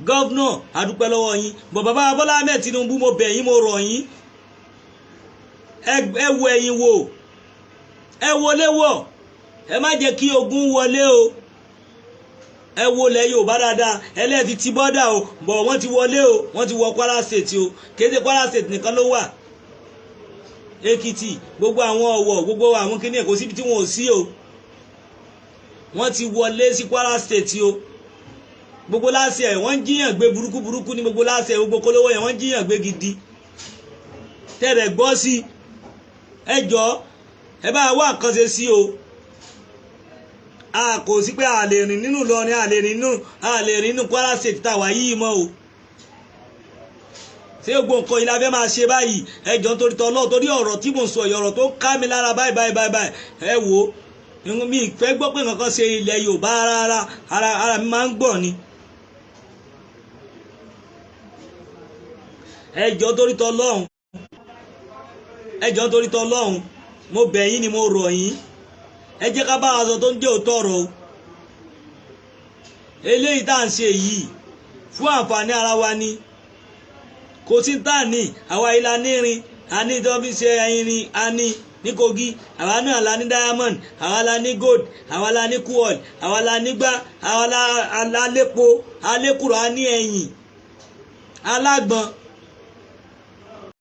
Speaker 1: Governor, àdúpẹ́ lọ́wọ́ yín bọ̀. Bàbá Bọ́lá Ahmed Tinubu, mo bẹ̀ yín, mo rọ̀ yín, ẹ wo ẹ̀yìn wò, ẹ wọlé wọ̀, ẹ má jẹ́ kí ogun wọlé o. Ẹ wo ilẹ̀ Yorùbá dáadáa. Ẹlẹ́ẹ̀tì ti bọ́dà o bọ̀, wọ́n ti wọlé o, wọ́n ti wọ Kwara State o. Kéde Kwara State nìkan ló wà, Èkìtì, gbogbo àwọn Ọ̀wọ̀, gbogbo àwọn kíní ẹ̀, kò síbi tí wọn ò sí o. Wọ́n ti wọlé sí Kwara State o. Gbogbo láṣẹ ẹ̀, wọ́n ń jíyàn gbé burúkú burúkú ní gbogbo láṣẹ. Gbogbo kólówó yẹn, wọ́n ń jíyàn gbé gidi tẹ̀rẹ̀ gbọ́ sí. Ẹ jọ, ẹ bá wá nǹkan ṣe sí o. A kò sí pé a lè rìn nínú Ìlọrin, a lè rìn nínú Kwara State tá a wà yìí mọ́ o. Ṣé gbogbo nǹkan yìí la fẹ́ máa ṣe báyìí? Ẹ jọ, nítorí tọ́lọ́, torí ọ̀rọ̀ tí mò ń sọ yìí, ọ̀rọ̀ tó ń ká mi lára báyìí báyìí báyìí báyìí. Ẹ wò ó, mi fẹ́ gbọ́ pé nǹkan kan ṣe ilẹ̀ Yorùbá rárá, ara mi máa ń gbọ̀n ni. Ẹ jọ, torí tọ́lọ́hún, ẹ jọ, torí tọ́lọ́hún, mo bẹ̀ yín ni, mo rọ̀ yín. Ẹ jẹ́ ká bá aṣọ tó ń jẹ́ òótọ́ ọ̀rọ̀ o. Eléyìí tá à ń ṣe yìí fún àǹfààní ara wa ni. Kò sí tá à ní, àwa ilà nírin, a ní tí wọ́n fi ṣe irin, a ní ní Kogi, àwa náà la ní diamond, àwa la ní gold, àwa la ní coal, àwa la ní gbá, àwa la lépo, alékùrọ̀, a ní ẹ̀yìn alágbọ̀n.